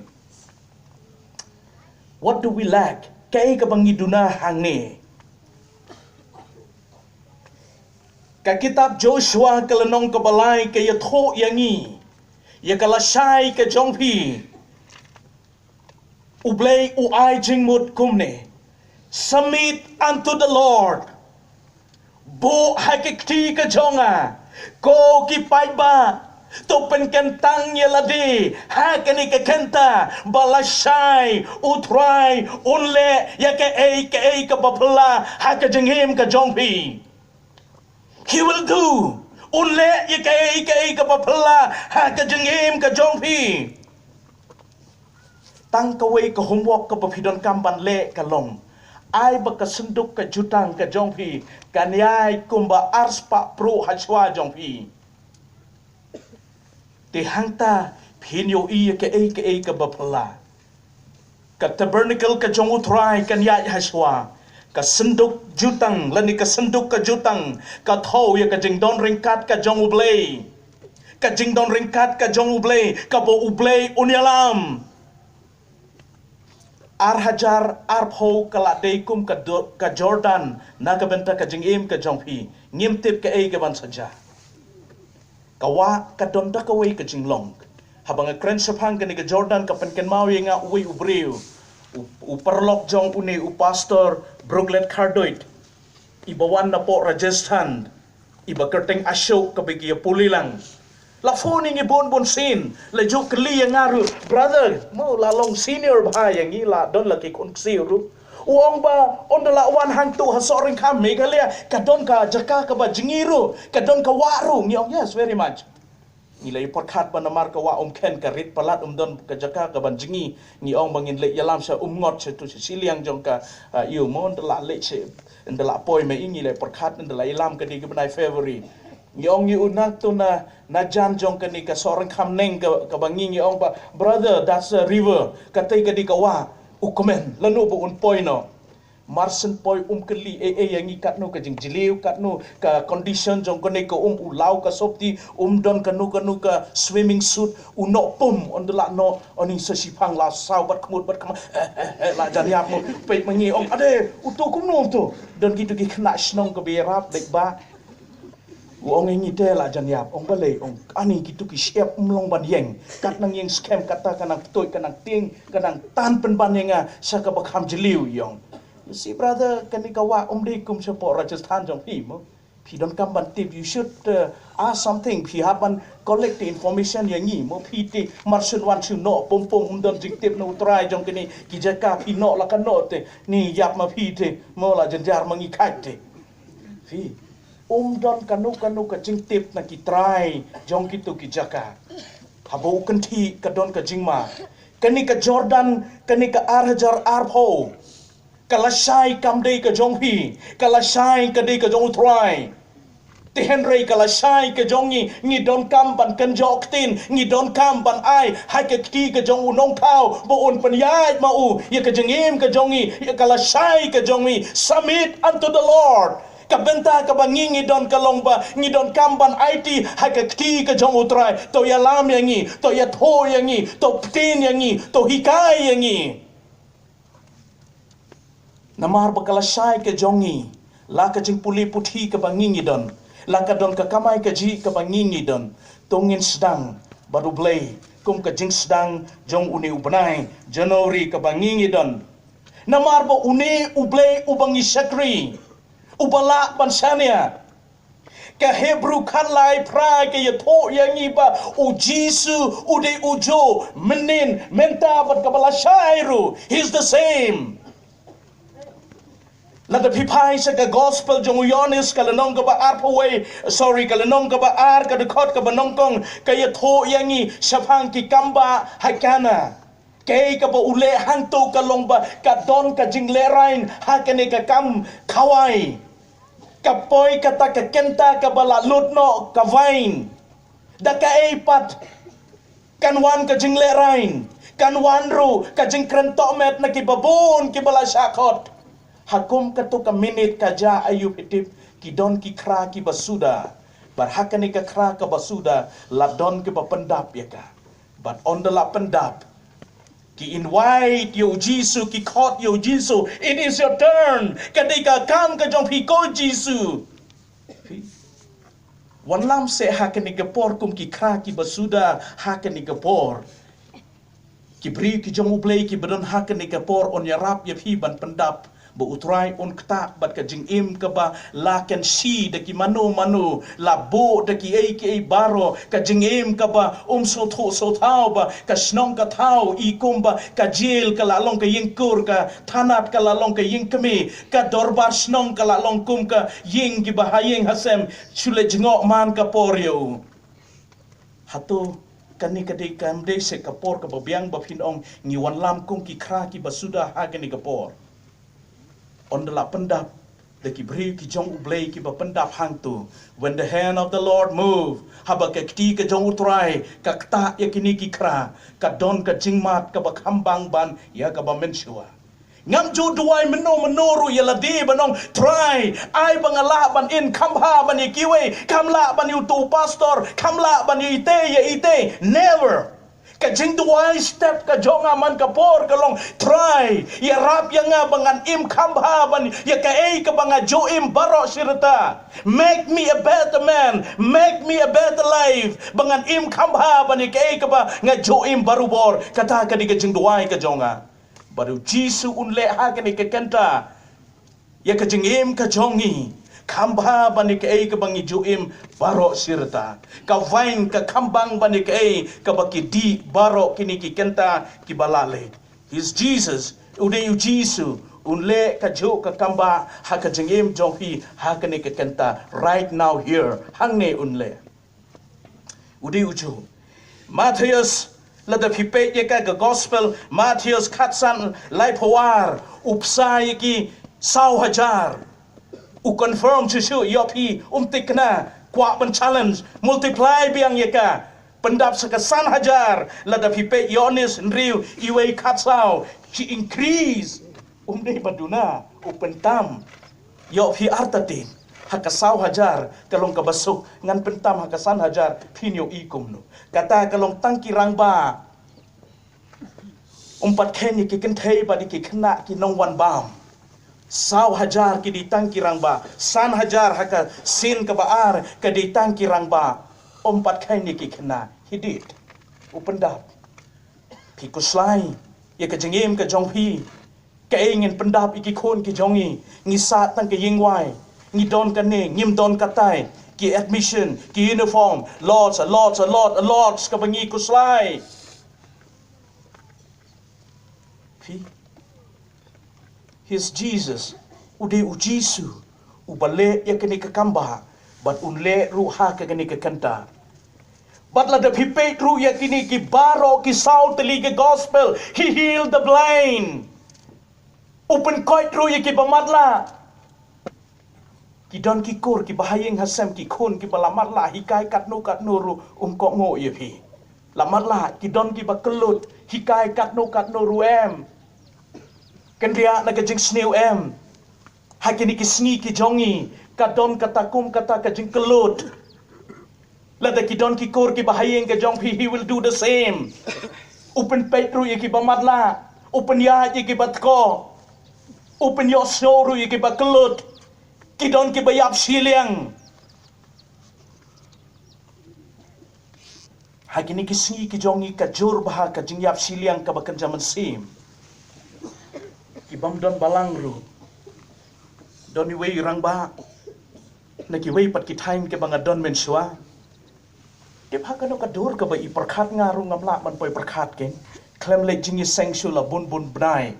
What do we lack? Kaei kaba ngi duna hangne? Ka kitab Joshua ka lynnong kaba lai ka ïathuh ïa ngi ïa ka lashai ka jong phi. U Blei u ai jingmut kumne: Submit unto the Lord. Buh ha ka kti ka jong nga, ko ki paidbah, to pynkyntang ïa lade ha kane ka kynta ba lashai U Trai un leh ïa kaei kaei kaba phylla ha ka jingim ka jong phi. He will do. Un leh ïa kaei kaei kaba phylla ha ka jingim ka jong phi. Tang kawei ka homework kaba phi donkam ban leh ka long, ai ba ka synduk ka jutang ka jong phi kan ïaid kumba arspah pruh ha shuwa jong phi. Te hangta phin ïohi ïa kaei kaei kaba phylla. Ka tabernacle ka jong U Trai kan ïaid ha shuwa. Ka synduk jutang lane ka synduk ka jutang ka thew ïa ka jingdon ryngkat ka jong U Blei. Ka jingdon ryngkat ka jong U Blei, kaba U Blei un ïalam. Ar hajar arphew ka la dei kum ka do-, ka Jordan na ka bynta ka jingim ka jong phi. Ngim tip kaei kaban sa jia. Ka wah ka don da kawei ka jinglong. Haba nga kren shaphang kane ka Jordan, ka pynkynmaw ïa nga uwei u briew, u, u paralok jong une u pastor Brooklyn Kharduit, iba wan napoh Rajasthan, iba kyrteng Ashok, kaba ki ïa pule lang. La phone ïa ngi bun bun sien, la ju kylli ïa nga ruh, brother, mo la long senior bha ïa ngi, la don la ki khun ksiew ruh. U ong ba, un da la wan hangto ha Sohryngkham Meghalaya, ka don ka jaka kaba jngi ruh, ka don ka wah ruh, ngi ong, yes, very much. Ngi la ïa pyrkhat ba namar ka wah Umkhen ka rit palat um don ka jaka kaban jngi, ngi ong ba ngin leit ïalam sha Umngot sha tu sha shiliang jong ka, ah, ïa u mo, un da la leit sha, un da la poi ma i, ngi la ïa pyrkhat, un da la ïalam ka dei ka bnai February. Ngi ong ïa u na tu na, na jan jong kane ka Sohryngkham Neng ka, kaba ngi, ngi ong ba, brother, that's a river, katei ka dei ka wah. U kmen, lano ba un poi noh. Mar shen poi um kylli ei ei ïa ngi katno ka jingjylliew, katno ka condition jong kane ka um, u law ka sopti, um don kano kano ka swimming suit, u noh pum, un da la noh, un ïeng sa shiphang la saw bad khmut bad khmat, eh, eh, eh, la jan ïap mo, peit ma ngi ong, ade, uto kumno uto, don kito ki khynnah shnong kaba ïarap, dei ba, u ong ïa ngi te la jan ïap, ong balei, ong, ani kito ki shyiap um long ban ïeng, kat nang ïeng skhem kata ka nang ptoi, ka nang tieng, ka nang tan pynban ïa nga, sha kaba kham jylliew ïong. You see, brother, kane ka wah um dei kum shapoh Rajasthan jong phi mo. Phi donkam ban tip, you should, uh, ask something, phi hap ban collect the information ïa ngi mo, phi te mar shen wan shu noh pum pum, um don jingtip na U Trai jong kane ki jaka, phi noh la ka noh te, ni ïap ma phi te, mo la jynjar ma ngi khait te. Phi, um don kano kano ka jingtip na ki trai jong kito ki jaka. Haba u kynthih ka don ka jingma. Kane ka Jordan, kane ka ar hajar arphew. Ka lashai kam dei ka jong phi, ka lashai ka dei ka jong U Trai. Te hynrei ka lashai ka jong ngi, ngi donkam ban kynjoh ktien, ngi donkam ban ai ha ka kti ka jong U Nongthaw, ba un pynïaid ma u ïa ka jingim ka jong ngi, ïa ka lashai ka jong ngi. Submit unto the Lord. Ka bynta kaba ngi, ngi don ka long ba ngi donkam ban aiti ha ka kti ka jong U Trai. To ïalam ïa ngi, to ïathuh ïa ngi, to ptien ïa ngi, to hikai ïa ngi. Namar ba ka lashai ka jong ngi, la ka jingpule puthi kaba ngi ngi don, la ka don ka kamai kajih kaba ngi ngi don, to ngin sdang bad U Blei kum ka jingsdang jong une u bnai January kaba ngi ngi don. Namar ba une U Blei uba ngi shakri, uba lah ban shaniah. Ka Hebru khatlai phra ka ïathuh ïa ngi ba U Jisu u dei ujuh, mynnin, mynta bad kaba lashai ruh. He's the same. Lada phi phai sha ka gospel jong u Ïoannis ka lynnong kaba arphew wei, sorry, ka lynnong kaba ar, ka dkhot kaba nyngkong, ka ïathuh ïa ngi shaphang ki kambah ha Kana. Kaei kaba u leh hangto ka long ba ka don ka jinglehrain ha kane ka kam khawai. Ka poi kata ka kynta kaba la lut noh ka vain. Da kaei pat kan wan ka jinglehrain, kan wan ruh ka jingkren tohmet na kiba bun kiba la shah khot. Ha kum kato ka minit ka jia, aïu phi tip, ki don ki khra kiba suda. Bad ha kane ka khra kaba suda la don kiba pyndap ïa ka. Bad ynda la pyndap, ki invite ïa u Jisu, ki khot ïa u Jisu. It is your turn. Ka dei ka kam ka jong phi ko Jisu. Phi, wanlam seh ha kane ka por kum ki khra kiba suda ha kane ka por. Ki briew ki jong U Blei kiba don ha kane ka por yn ïarap ïa phi ban pyndap. Ba U Trai un ktah bad ka jingim kaba la kynshi da ki mano mano, la buh da kiei kiei baroh, ka jingim kaba um sngewthuh sngewthaw, ba ka shnong ka thaw i kumba ka jel ka la long ka ïing kur, ka thanat ka la long ka ïing kmie, ka dorbar shnong ka la long kum ka ïing kiba ha ïing ha sem. Shu leit jngoh man ka por ïa u. Hato kane ka dei, kam dei seh ka por kaba biang ba phin ong ngi wanlam kum ki khra kiba suda ha kane ka por? Ynda la pyndap da ki briew ki jong U Blei kiba pyndap hangto. When the hand of the Lord move, haba ka kti ka jong U Trai ka ktah ïa kine ki khra, ka don ka jingmad kaba kham bang ban ïa kaba mynshuwa. Ngam ju duwai mynno mynno ruh ïa lade ban ong, Trai, ai ba nga lah ban im kham bha ban ïa kiwei, kham lah ban ïa uto u pastor, kham lah ban ïa ite ïa ite. Never. Ka jingduwai step ka jong nga man ka por ka long, Trai, ïarap ïa nga ba ngan im kham bha ban ïa kaei kaba nga ju im baroh shi rta. Make me a better man, make me a better life. Ba ngan im kham bha ban ïa kaei kaba nga ju im barobor. Kata ka dei ka jingduwai ka jong nga. Bad u Jisu un leh ha kane ka kynta ïa ka jingim ka jong ngi. Kham bha ban ïa kaei kaba ngi ju im baroh shi rta. Ka vine ka kham bang ban ïa kaei kaba ki dih baroh kine ki kynta kiba la leit. He's Jesus. U dei u Jisu. Un leh kajuh ka kam ba ha ka jingim jong phi ha kane ka kynta. Right now here. Hangne un leh. U dei u juh. Mathaios, lada phi peit ïa ka, ka gospel Mathaios khatsan laiphew ar, u bsa ïa ki saw hajar. U confirm shuh shuh ïa phi, um thikna, kwah ban challenge, multiply biang ïa ka. Pyndap sa ka san hajar, lada phi peit Ïoannis hynriew, iwei khatsaw, she increase. Um dei ba duna, u pyntam. Ïoh phi artatien, ha ka saw hajar, ka long kaba suk, ngan pyntam ha ka san hajar, phin ïohi kumno. Kata ka long tang ki rangbah. Um pat kheiñ ïa ki kynthei bad ïa ki khynnah ki nongwan bam. Saw hajar ki dei tang ki rangbah, san hajar ha ka sien kaba ar, ka dei tang ki rangbah. Um pat kheiñ ïa ki khynnah, he did. U pyndap. Phi khuslai ïa ka jingim ka jong phi. Kaei ngin pyndap ïa ki khun ki jong ngi, ngi sah tang ka ïing wai, ngi don kane, ngim don katai, ki admission, ki uniform, lots, a lots, a lot, a lots, kaba ngi khuslai. Phi, he's Jesus, u dei u Jisu, uba leh ïa kane ka kam ba, bad un leh ruh ha ka kane ka kynta. Bad lada phi peit ruh ïa kine ki baroh ki saw tylli ki gospel, he healed the blind. U pynkoit ruh ïa kiba matlah. Ki don ki kur kiba ha ïing ha sem ki khun kiba la matlah, hikai katno katno ruh um kohnguh ïa phi. La matlah, ki don kiba kyllut, hikai katno katno ruh em. Kyndiah na ka jingsniew em. Ha kine ki sngi ki jong ngi, ka don kata kum kata ka jingkyllut. Lada ki don ki kur kiba ha ïing ka jong phi, he will do the same. U pynpeit ruh ïa kiba matlah, u pynïaid ïa kiba tko, u pynïohsngew ruh ïa kiba kyllut. Ki don kiba ïap shiliang. Ha kine ki sngi ki jong ngi ka jur bha ka jingïap shiliang kaba kynja mynsiem. Ki bym don balang ruh. Don iwei i rangbah na kiwei pat ki thaiñ kiba nga don mynshuwa. Tip ha kano ka dur kaba i pyrkhat, nga ruh ngam lah ban poi pyrkhat kein. Khlem leit jingïaseng shuh la bun bun bnai.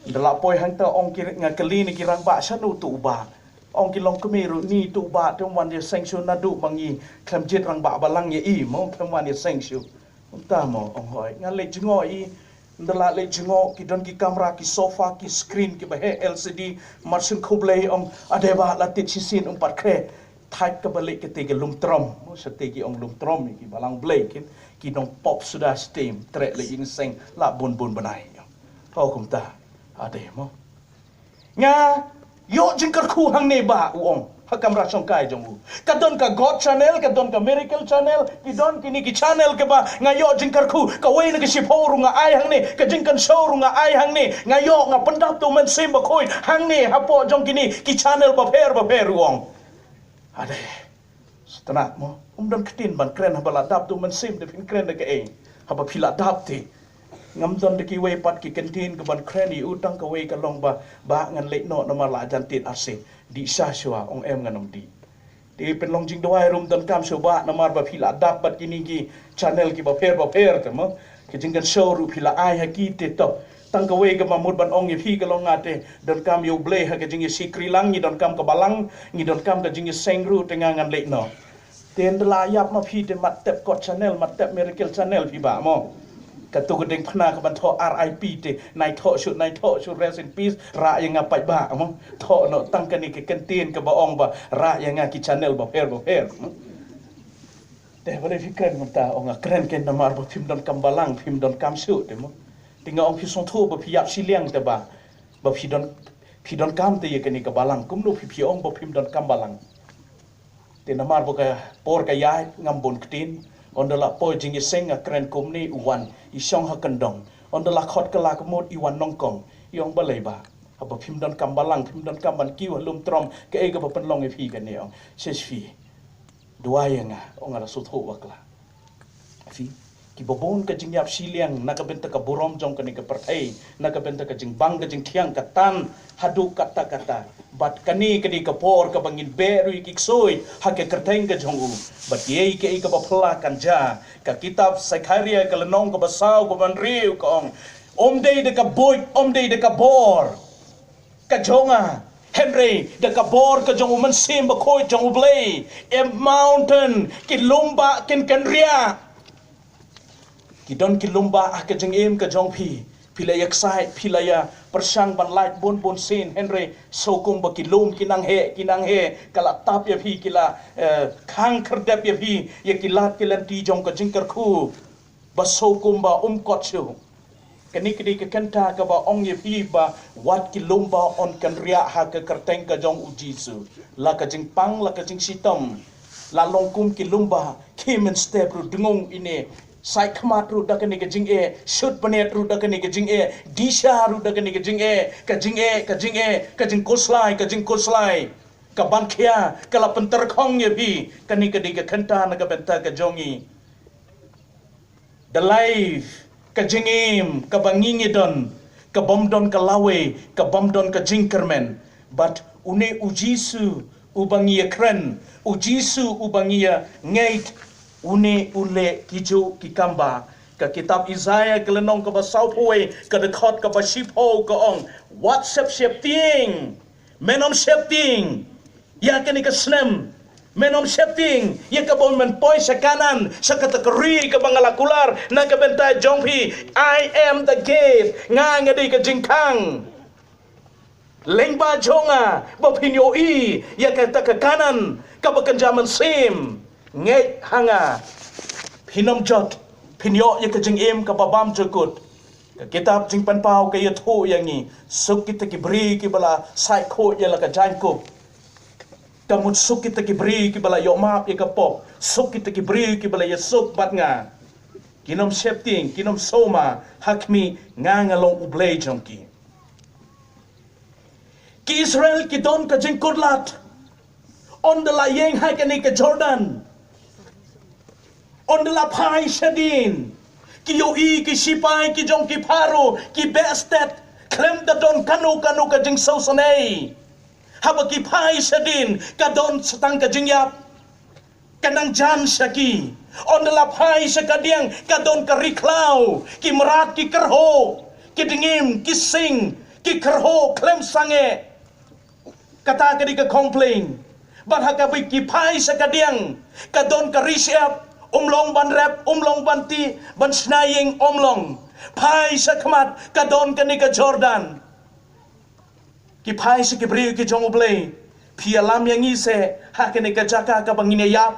Ynda la poi hangta ong ki, nga kylli na ki rangbah, shano tu u bah. Ong ki longkmie ruh, ni tu u bah te um wan ïaseng shuh naduh ba ngi khlem jied rangbah balang ïa i mo, khlem wan ïaseng shuh. Mynta mo, ong hooid. Nga leit jngoh i, ynda la leit jngoh, ki don ki kamra, ki sofa, ki screen kiba heh, L C D, mar syn khublei, ong, ade bah la tied shisien, um pat khreh. Thait kaba leit katei ka lum trom. Mo, shatei ki ong lum trom, ki balang Blei kin, ki nongpop suda stem, treh leit ïaseng, la bun bun bnai. Ho kumta. Ade mo. Nga ïoh jingkyrkhu hangne bah, u ong, ha kamra shongkai jong u. Ka don ka God Channel, ka don ka Miracle Channel, ki don kine ki channel kiba nga ïoh jingkyrkhu, kawei na ka shiphew ruh nga ai hangne, ka jingkynshew ruh nga ai hangne, nga ïoh, nga pyndap da u Mynsiem Bakhuid hangne hapoh jong kine ki channel bapher bapher, u ong. Ade. Sngewtynnat mo, um don ktien ban kren, haba la dap da u Mynsiem te phin kren da kaei? Haba phi la dap te. Ngam don da kiwei pat ki kyntien kaban kren ïa u, tang kawei ka long ba, bah ngan leit noh namar la jan tied arsien. Dih sha shuwa, ong em, ngan ym dih. Te pynlong jingduwai ruh ym donkam shuh bah namar ba phi la dap bad kine ki channel kiba pher bapher te mo. Ka jingkynshew ruh phi la ai ha ki te, to. Tang kawei kaba mut ban ong ïa phi ka long, nga te donkam ïa u Blei ha ka jingïasikri lang, ngi donkam ka balang, ngi donkam ka jingïaseng ruh, te nga ngan leit noh. Te ynda la ïap ma phi te mat tep God Channel, mat tep Miracle Channel phi bah mo. Katu ka diengphna kaban thoh R I P te, nai thoh shuh, nai thoh shuh, rest in peace, rah ïa nga pat bah mo. Thoh noh tang kane ka kyntien kaba ong ba rah ïa nga ki channel bapher bapher mo. Te balei phi kren kumta? Ong nga kren kein namar ba phim donkam balang, phim donkam shuh te mo. Te nga ong phi sngewthuh ba phi ïap shiliang te bah, ba phi don, phi donkam te ïa kane ka balang. Kumno phi, phi ong ba phim donkam balang? Te namar ba ka por ka ïaid, ngam bun ktien. Ynda la poi jingïaseng nga kren kumne, u wan i shong ha kyndong. Ynda la khot kylla ka mut, i wan nyngkong. I ong balei bah? Haba phim donkam balang, phim donkam ban kiew ha lum trom, kaei kaba pynlong ïa phi kane, ong. Shisha phi. Duwai ïa nga, ong, nga la sngewthuh bakla. Phi, Ki babun ka jingïap shiliang na ka bynta ka burom jong kane ka pyrthei, na ka bynta ka jingbang ka jingthiang ka tan haduh katta katta. Bad kane ka dei ka por kaba ngin beh ruh ïa ki ksoi ha ka kyrteng ka jong u. Bad kiei kiei kaba phylla kan jia. Ka kitab Sykharia ka lynnong kaba saw kaba hynriew ka ong, ym dei da ka buit, ym dei da ka bor ka jong nga, hynrei da ka bor ka jong u Mynsiem Bakhuid jong U Blei. Em mountain, ki lum ba kin kynriah. Ki don ki lum ba ha ka jingim ka jong phi. Phi la ïa excite, phi la ïa pyrshang ban lait bun bun sien, hynrei shu kumba ki lum ki nang heh, ki nang heh, ka la tap ïa phi, ki la, eh, khang khyrdep ïa phi ïa ki lad ki lynti jong ka jingkyrkhu. Ba shu kumba um kot shuh. Kane ka dei ka kynta kaba ong ïa phi ba wat ki lum ba yn kynriah ha ka kyrteng ka jong U Jisu. La ka jingpang, la ka jingshitom. La long kum ki lum ba, khie mynstep ruh dngung ine. Sait khmat ruh da kane ka jingeh, shut bniat ruh da kane ka jingeh, disha ruh da kane ka jingeh, ka jingeh, ka jingeh, ka jingkhuslai, ka jingkhuslai. Ka ban khia, ka la pyntyrkhong ïa phi, kane ka dei ka kynta na ka bynta ka jong ngi. The life, ka jingim kaba ngi ngi don, ka bym don ka lawei, ka bym don ka jingkyrmen. But une U Jisu uba ngi ïa kren, U Jisu uba ngi ïa ngeit, une u leh kijuh ki kam ba. Ka kitab Isaiah ka lynnong kaba sawphew wei, ka dkhot kaba shiphew ka ong, wat shep sheptieng. Men ym sheptieng ïa kane ka snem. Men ym sheptieng ïa kaba men poi sha Kanaan, sha kata ka ri kaba nga la kular na ka bynta jong phi. I am the gate. Nga nga dei ka jingkhang. Lyngba jong nga ba phin ïohi ïa kata ka Kanaan kaba kynja mynsiem. Ngeit ha nga. Phin ym jot, phin ïoh ïa ka jingim kaba bymjukut. Ka kitab Jingpynpaw ka ïathuh ïa ngi, suk kita ki briew kiba la sait khuid ïa la ka jaiñkup. Ka mut suk kita ki briew kiba la ïoh map ïa ka pop, suk kita ki briew kiba la ïasuk bad nga. Kin ym sheptieng, kin ym sumar, ha khmih, nga nga long U Blei jong ki. Ki Israel ki don ka jingkutlad. Ynda la ïeng ha kane ka Jordan. Ynda la phai shadien. Ki ïohi ki sipai ki jong ki Pharaoh, ki beh stet. Khlem da don kano kano ka jingsngewsynei. Haba ki phai shadien, ka don sa tang ka jingïap. Ka nang jan sha ki. Ynda la phai sha kadiang, ka don ka ri khlaw, ki mrad ki kyrhuh, ki dngiem, ki sing, ki kyrhuh khlem sangeh. Kata ka dei ka complain. Bad ha kaba ki phai sha kadiang, ka don ka ri shyiap, um long ban rep, um long ban tih, ban shna ïing um long. Phai sha khmat, ka don kane ka Jordan. Ki phai sha ki briew ki jong U Blei. Phi ïalam ïa ngi seh, ha kane ka jaka kaba ngin ïa ïap.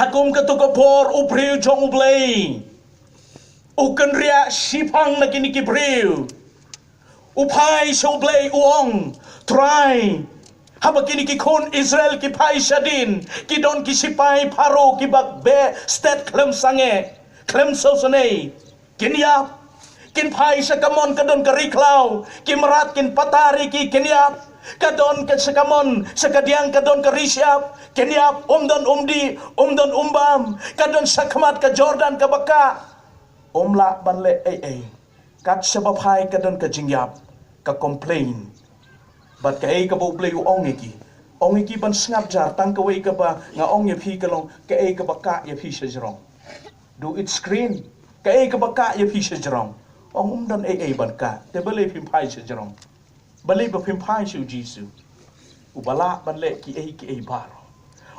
Ha kum kato ka por u briew jong U Blei u kynriah shiphang na kine ki briew. U phai sha U Blei u ong, Trai, haba kine ki khun Israel ki phai shadien, ki don ki sipai Pharaoh kiba beh stet khlem sangeh, khlem sngewsynei. Kin ïap. Kin phai sha kamon ka don ka ri khlaw. Ki mrad kin patar ïa ki kin ïap. Ka don ka sha kamon, sha kadiang ka don ka ri shyiap. Kin ïap, um don um dih, um don um bam. Ka don sha khmat ka Jordan kaba kah. Um lah ban leh ei ei. Kat shaba phai ka don ka jingïap. Ka complain. Bad kaei kaba U Blei u ong ïa ki. Ong ïa ki ban sngap jar tang kawei kaba nga ong ïa phi ka long kaei kaba kah ïa phi sha jrong. Do it screen. Kaei kaba kah ïa phi sha jrong. Ong um don ei ei ban kah. Te balei phim phai sha jrong. Balei ba phim phai sha U Jisu. Uba lah ban leh kiei kiei baroh.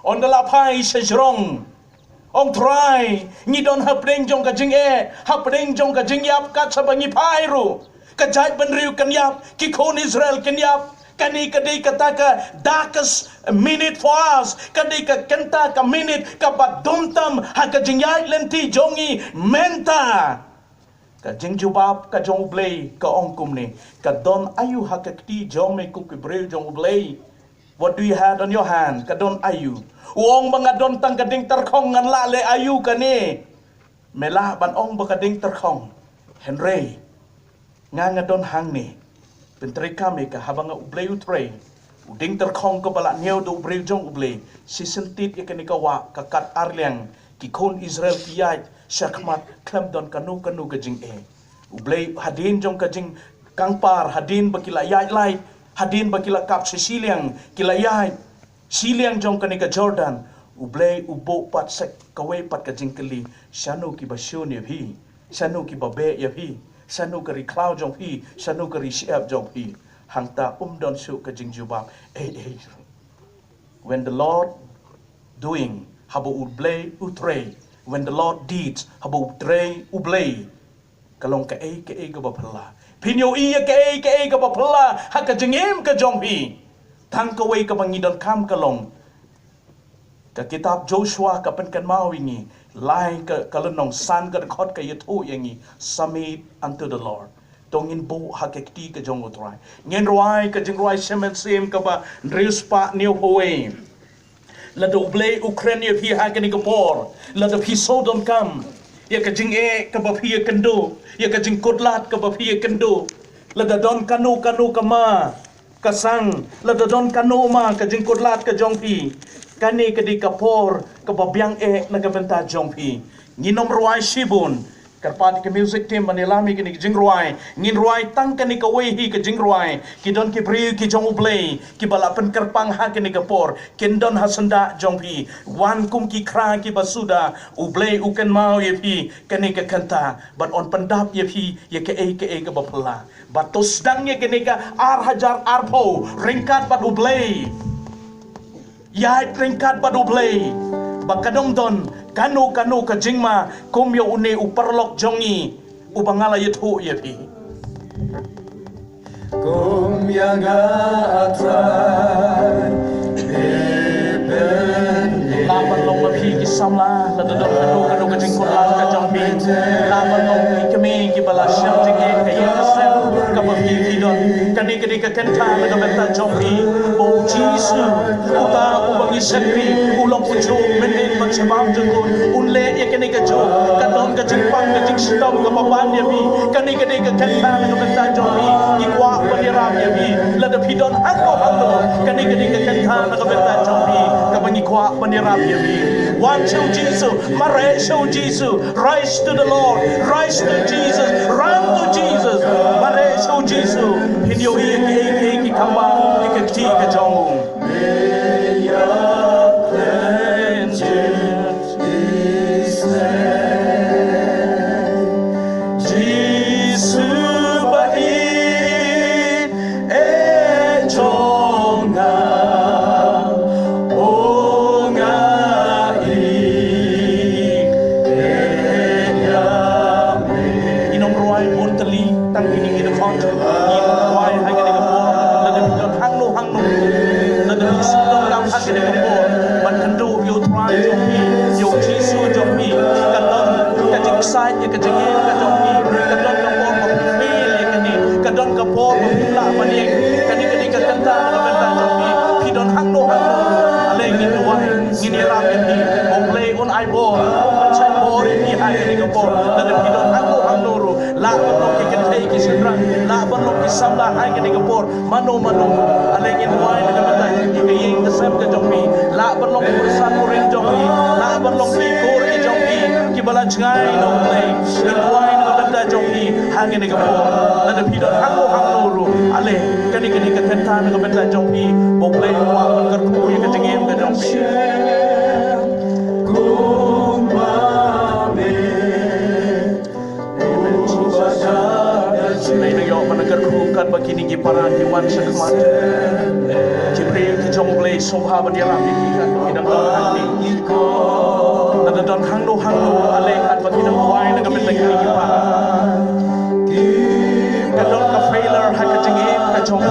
Ynda la phai sha jrong. Ong Trai, ngi don hapdeng jong ka jingeh, hapdeng jong ka jingïap kat shaba ngi phai ruh. Ka jaitbynriew kan ïap, ki khun Israel kin ïap. Kane ka dei kata ka darkest minute for us. Ka dei ka kynta ka minute kaba dum tam ha ka jingïaid lynti jong ngi mynta. Ka jingjubab ka jong U Blei ka ong kumne, ka don aïu ha ka kti jong me ko ki briew jong U Blei. What do you have on your hand? Ka don aïu? U ong ba nga don tang ka ding tyrkhong, ngan lah leh aïu kane? Me lah ban ong ba ka ding tyrkhong. Hynrei nga nga don hangne. Pyntreikam ïa ka haba nga U Blei u trei. U ding tyrkhong kaba la ñiew da u briew jong U Blei. Shisien tied ïa kane ka wah ka kat ar liang. Ki khun Israel ki ïaid shakhmat khlem don kano kano ka jingeh. U Blei hadien jong ka jingkangpar, hadien ba ki la ïaid lait, hadien ba ki la kap sha shiliang, ki la ïaid shiliang jong kane ka Jordan. U Blei u buh pat sa kawei pat ka jingkylli, shano kiba shun ïa phi, shano kiba beh ïa phi, shano ka ri khlaw jong phi, shano ka ri shyiap jong phi. Hangta um don shuh ka jingjubab. Ei, ei. When the Lord doing, haba U Blei u trei. When the Lord did, haba u trei U Blei, ka long kaei kaei kaba phylla. Phin ïohi ïa kaei kaei kaba phylla ha ka jingim ka jong phi. Tang kawei kaba ngi donkam ka long, ka kitab Joshua ka pynkynmaw ïa ngi, lai ka, ka lynnong, san ka dkhot ka ïathuh ïa ngi, submit unto the Lord. To ngin buh ha ka kti ka jong U Trai. Ngin rwai ka jingrwai Salm kaba hynriew spah hynñiew phew wei. Lada U Blei u kren ïa phi ha kane ka por, lada phi sngewdonkam ïa ka jingeh kaba phi ïakynduh, ïa ka jingkutlad kaba phi ïakynduh, lada don kano kano ka ma ka sang, lada don kano ma ka jingkutlad ka jong phi, kane ka dei ka por kaba biang eh na ka bynta jong phi. Ngin ym rwai shibun. Kyrpad ïa ka music team ban ïalam ïa kine ki jingrwai. Ngin rwai tang kane kawei hi ka jingrwai. Ki don ki briew ki jong U Blei kiba la pynkyrpang ha kane ka por. Kin don ha syndah jong phi. Wan kum ki khra kiba suda. U Blei u kynmaw ïa phi kane ka kynta. Bad un pyndap ïa phi ïa kaei kaei kaba phylla. Bad to sdang ïa kane ka ar hajar arphew ryngkat bad U Blei. Ïaid ryngkat bad U Blei. Ba kan ym don kano kano ka jingma kum ïa une u paralok jong ngi uba nga la ïathuh ïa phi. Kum ïa nga, A Trai, la ban long ma phi ki samla, lada don kano kano ka jingkutlad ka jong phi. La ban long ki kmie kiba la shem jingeh ka ïing ka sem kaba phi phi don. Kane ka dei ka kynta na ka bynta jong phi. Ba U Jisu, uta uba ngi shakri, u long u juh mynnin bad shabar jong u. Un leh ïa kane ka juh, ka don ka jingpang ka jingshitom kaba ban ïa phi. Kane ka dei ka kynta na ka bynta jong phi. Ngi kwah ban ïarap ïa phi. Lada phi don hangno hangno, kane ka dei ka kynta na ka bynta jong phi kaba ngi kwah ban ïarap ïa phi. Wan sha U Jisu, mareh sha U Jisu. Rise to the Lord. Rise to Jesus. Run to Jesus. Mareh sha U Jisu. Phin ïohi ïa kiei kiei ki kam ba ïa ka kti ka jong u. May your cleansing is name. Jisu ba i e jong nga, o nga i e ïa me. Ngin ym rwai bun tylli tang kine ki dkhot. Ngin rwai ha kine ki por. Lada phi don hangno hangno, lada phi sngewdonkam ha kine ki por ban kynduh ïa U Trai jong phi, ïa U Jisu jong phi. Ka don ka jingksaid ïa ka jingim ka jong phi. Ka don ka por ba phi fail ïa kane. Ka don ka por ba phi lah ban ïeng. Kane ka dei ka kynta na ka bynta jong phi. Phi don hangno hangno ruh, ale ngin duwai, ngin ïarap ïa phi. U Blei un ai bor, un ai bor ïa phi ha kane ka por. Lada phi don hangno hangno ruh, lah ban long ki kynthei ki shynrang, lah ban long ki samla ha kane ka por. Mano mano, ale ngin duwai na ka bynta ïa ka ïing ka sem ka jong phi. Lah ban long ki pyrsa kurim jong phi, lah ban long ki kur ki jong phi kiba la jngai na U Blei. Ngin duwai na ka bynta jong phi ha kane ka por. Lada phi don hangno hangno ruh, ale kane ka dei ka kynta na ka bynta jong phi. Ba U Blei u kwah ban kyrkhu ïa ka jingim ka jong phi. Amen, Jesus. Ngi nang ïoh ban kyrkhu katba kine ki para ki wan shakhmat. Ki briew ki jong U Blei sngewbha ban ïarap ïa ki katba ki dang don hangne. Lada don hangno hangno, ale katba ki dang duwai na ka bynta kine ki para. Ka don ka failure ha ka jingim ka jong,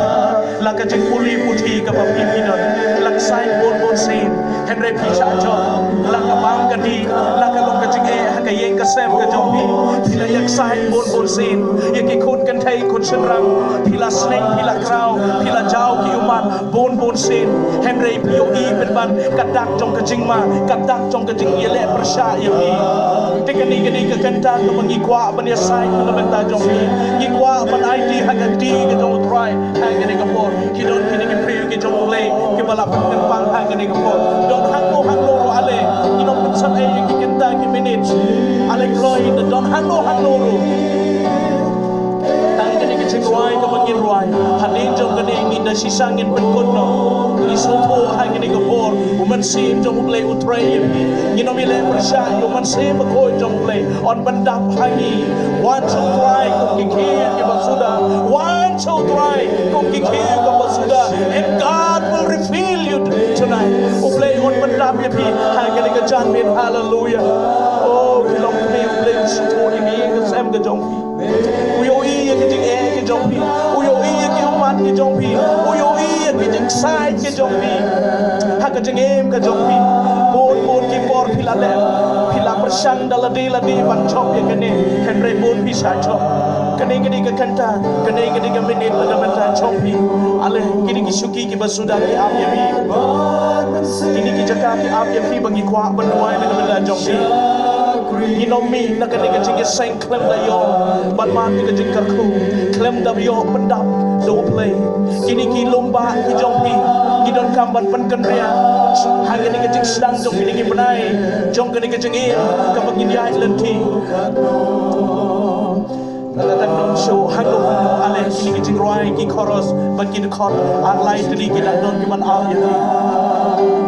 la ka jingpule puthi kaba phi phi don, la ka ksai bun bun sien. Hynrei phi shah jop, la ka bam ka dih, la ka long ka jingeh ha ka ïing ka sem ka jong phi. Phi la ïa ksai bun bun sien ïa ki khun kynthei khun shynrang. Phi la sneng, phi la kraw, phi la jaw ki ummat bun bun sien. Hynrei phi ïohi pynban ka dak jong ka jingma, ka dak jong ka jingïaleh pyrshah ïa phi. Te kane ka dei ka kynta kaba ngi kwah ban ïasaid na ka bynta jong phi. Ngi kwah ban aiti ha ka kti ka jong U Trai ha kane ka por. Ki don kine ki briew ki jong U Blei kiba la pynkyrpang ha kane ka por. Don hangno hangno ruh, ale ngin ym pynshai ïa ki kynta. Ale kloi da don hangno hangno ruh. Tang kane ka jingrwai kaba ngin rwai, hadien jong kane ngi da shisha ngin pynkut noh. Ngi sngewthuh ha kane ka por U Mynsiem jong U Blei u trei ïa ngi. Ngin ym ïaleh pyrshah ïa U Mynsiem Bakhuid jong U Blei un pyndap ha ngi. Wan sha U Trai kum ki khiew kiba suda. Wan sha U Trai kum ki khiew kiba suda. And God will refill you tonight. U Blei un pyndap ïa phi ha kane ka janmiet. Hallelujah. Oh, ki longkmie, U Blei u sngewthuh ïa ka sem ka jong phi. U ïohi ïa ki jingeh ki jong phi. U ïohi ïa ki ummat ki jong phi. U ïohi ïa ki jingshai ki jong phi. Ha ka jingim ka jong phi. Bun bun ki por phi la leh, phi la pyrshang da lade lade ban jop ïa kane. Hynrei bun phi shah jop. Kane ka dei ka kynta, kane ka dei ka minit na ka bynta jong phi. Ale, kine ki shuki kiba suda ki ap ïa phi. Kine ki jaka ki ap ïa phi ba ngi kwah ban duwai na ka bynta jong phi. Ngin ym mih na kane ka jingïaseng khlem da ïoh ban mad ïa ka jingkyrkhu, khlem da ïoh pyndap da U Blei. Kine ki lum bah ki jong phi ki donkam ban pynkynriah ha kane ka jingsdang jong kine ki bnai, jong kane ka jingim kaba ngin ïaid lynti. Lada dang don shuh hangno hangno, ale kine ki jingrwai ki chorus bad ki dkhot ar lai tylli ki dang don ki ban ap ïa phi.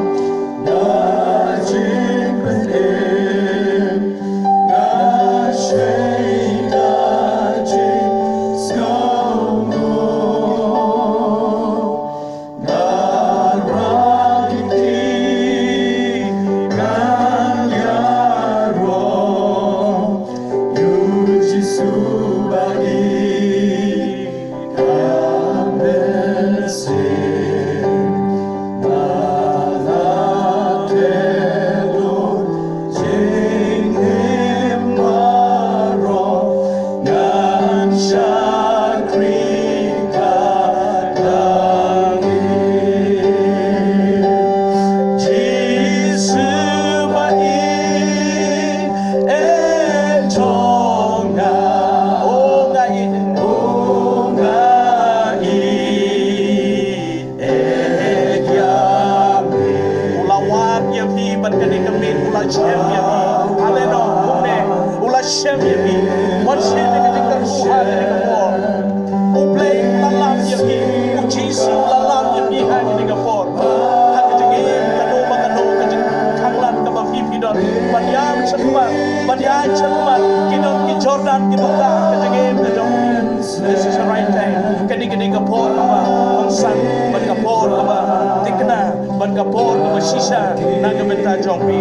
U la wad ïa phi bad kane ka miet u la shem ïa phi. Ale no kumne u la shem ïa phi. Wan shem ïa ka jingkyrkhu ha kane ka por. U Blei u la lam ïa phi. U Jisu u la lam ïa phi ha kane ka por. Ha ka jingim kano ba kano, ka jingkhanglad kaba phi phi don, ban ïaid shakhmat, ban ïaid shakhmat ki don ki Jordan kiba kah ka jingim ka jong phi. This is the right time. Kane ka dei ka por kaba kongsan bad ka por kaba thikna bad ka por kaba shisha na ka bynta jong phi.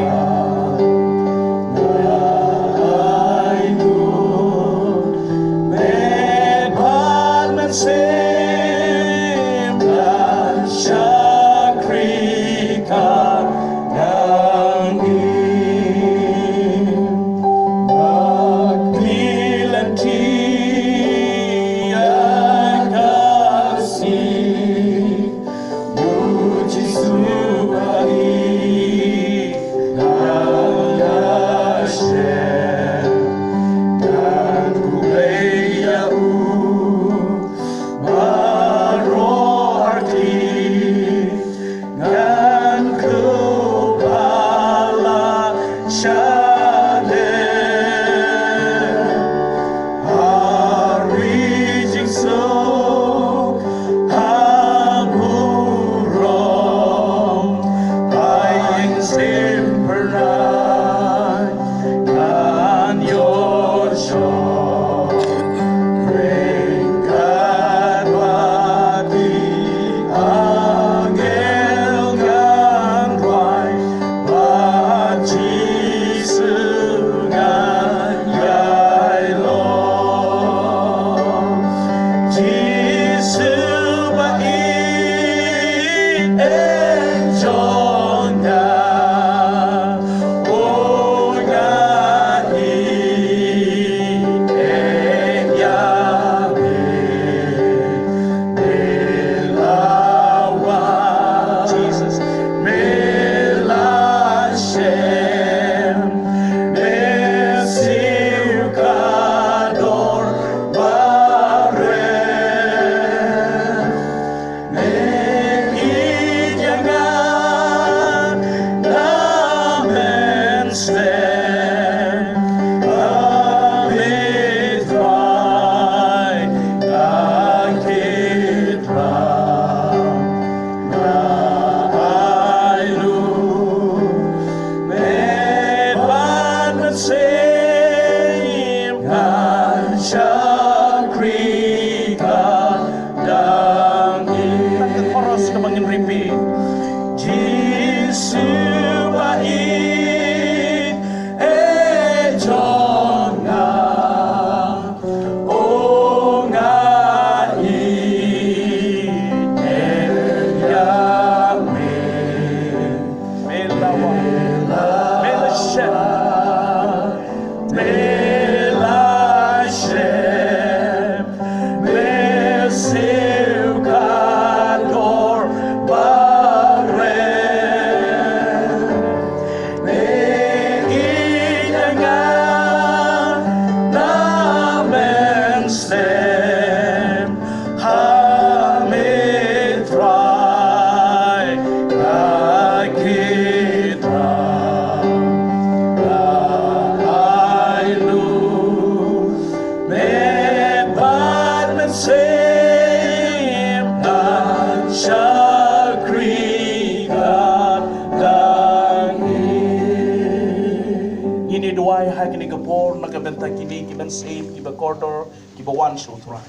Duwai ha kine ki por na ka bynta kine ki mynsiem kiba kordor kiba wan sha U Trai.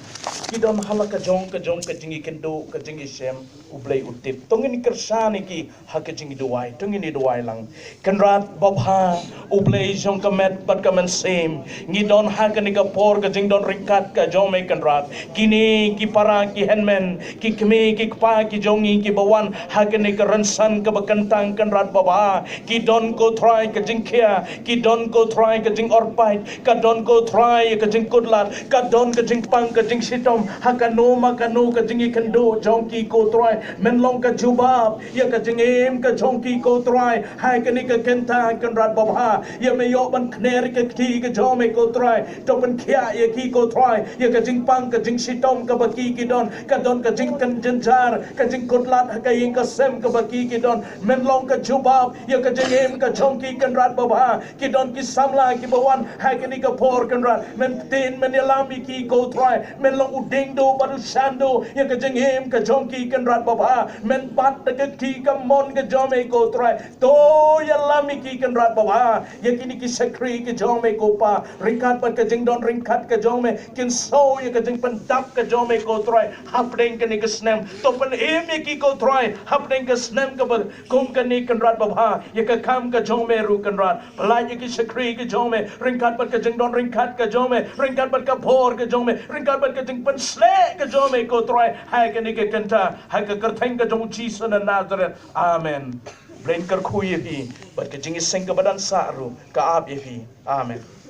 Ki don ha la ka jong ka jong ka jingïakynduh, ka jingisem, U Blei u tip. To ngin kyrshan ïa ki ha ka jingduwai, to ngin duwai lang. Kynrad babha, U Blei jong ka met bad ka mynsiem, ngi don ha kane ka por ka jingdon ryngkat ka jong me Kynrad. Kine ki para ki hynmen, ki kmie ki kpa ki jong ngi kiba wan ha kane ka rynsan kaba kyntang Kynrad babha, ki don ko Trai ka jingkhia, ki don ko Trai ka jingorpait, ka don ko Trai ka jingkutlad, ka don ka jingpang ka jingshitom ha kano ma kano ka jingïakynduh jong ki ko Trai. Men long ka jubab ïa ka jingim ka jong ki ko Trai ha kane ka kynta Kynrad babha. Ïa me ïoh ban kner ka kti ka jong me ko Trai. To pynkhiah ïa ki ko Trai ïa ka jingpang ka jingshitom kaba ki ki don, ka don ka jingkynjynjar, ka jingkutlad ha ka ïing ka sem kaba ki ki don. Men long ka jubab ïa ka jingim ka jong ki Kynrad babha. Ki don ki samla kiba wan ha kane ka por Kynrad. Men ktien, men ïalam ïa ki ko Trai. Men long u diengduh bad u shanduh ïa ka jingim ka jong ki Kynrad babha. Men bat da ka kti ka mon ka jong me ko Trai. To ïalam ïa ki Kynrad babha. Ïa kine ki shakri ka jong me ko Pa, ryngkat bad ka jingdon ryngkat ka jong me, kin sngew ïa ka jingpyndap ka jong me ko Trai hapdeng kane ka snem. To pynim ïa ki ko Trai hapdeng ka snem kaba kum kane Kynrad babha. Ïa ka kam ka jong me ruh Kynrad. Pyllait ïa ki shakri ka jong me ryngkat bad ka jingdon ryngkat ka jong me, ryngkat bad ka bor ka jong me, ryngkat bad ka jingpynsleh ka jong me ko Trai ha kane ka kynta, ha ka kyrteng ka jong U Jisu na Nasareth. Amen. Blei un kyrkhu ïa phi bad ka jingïaseng kaba dang sah ruh ka ap ïa phi. Amen.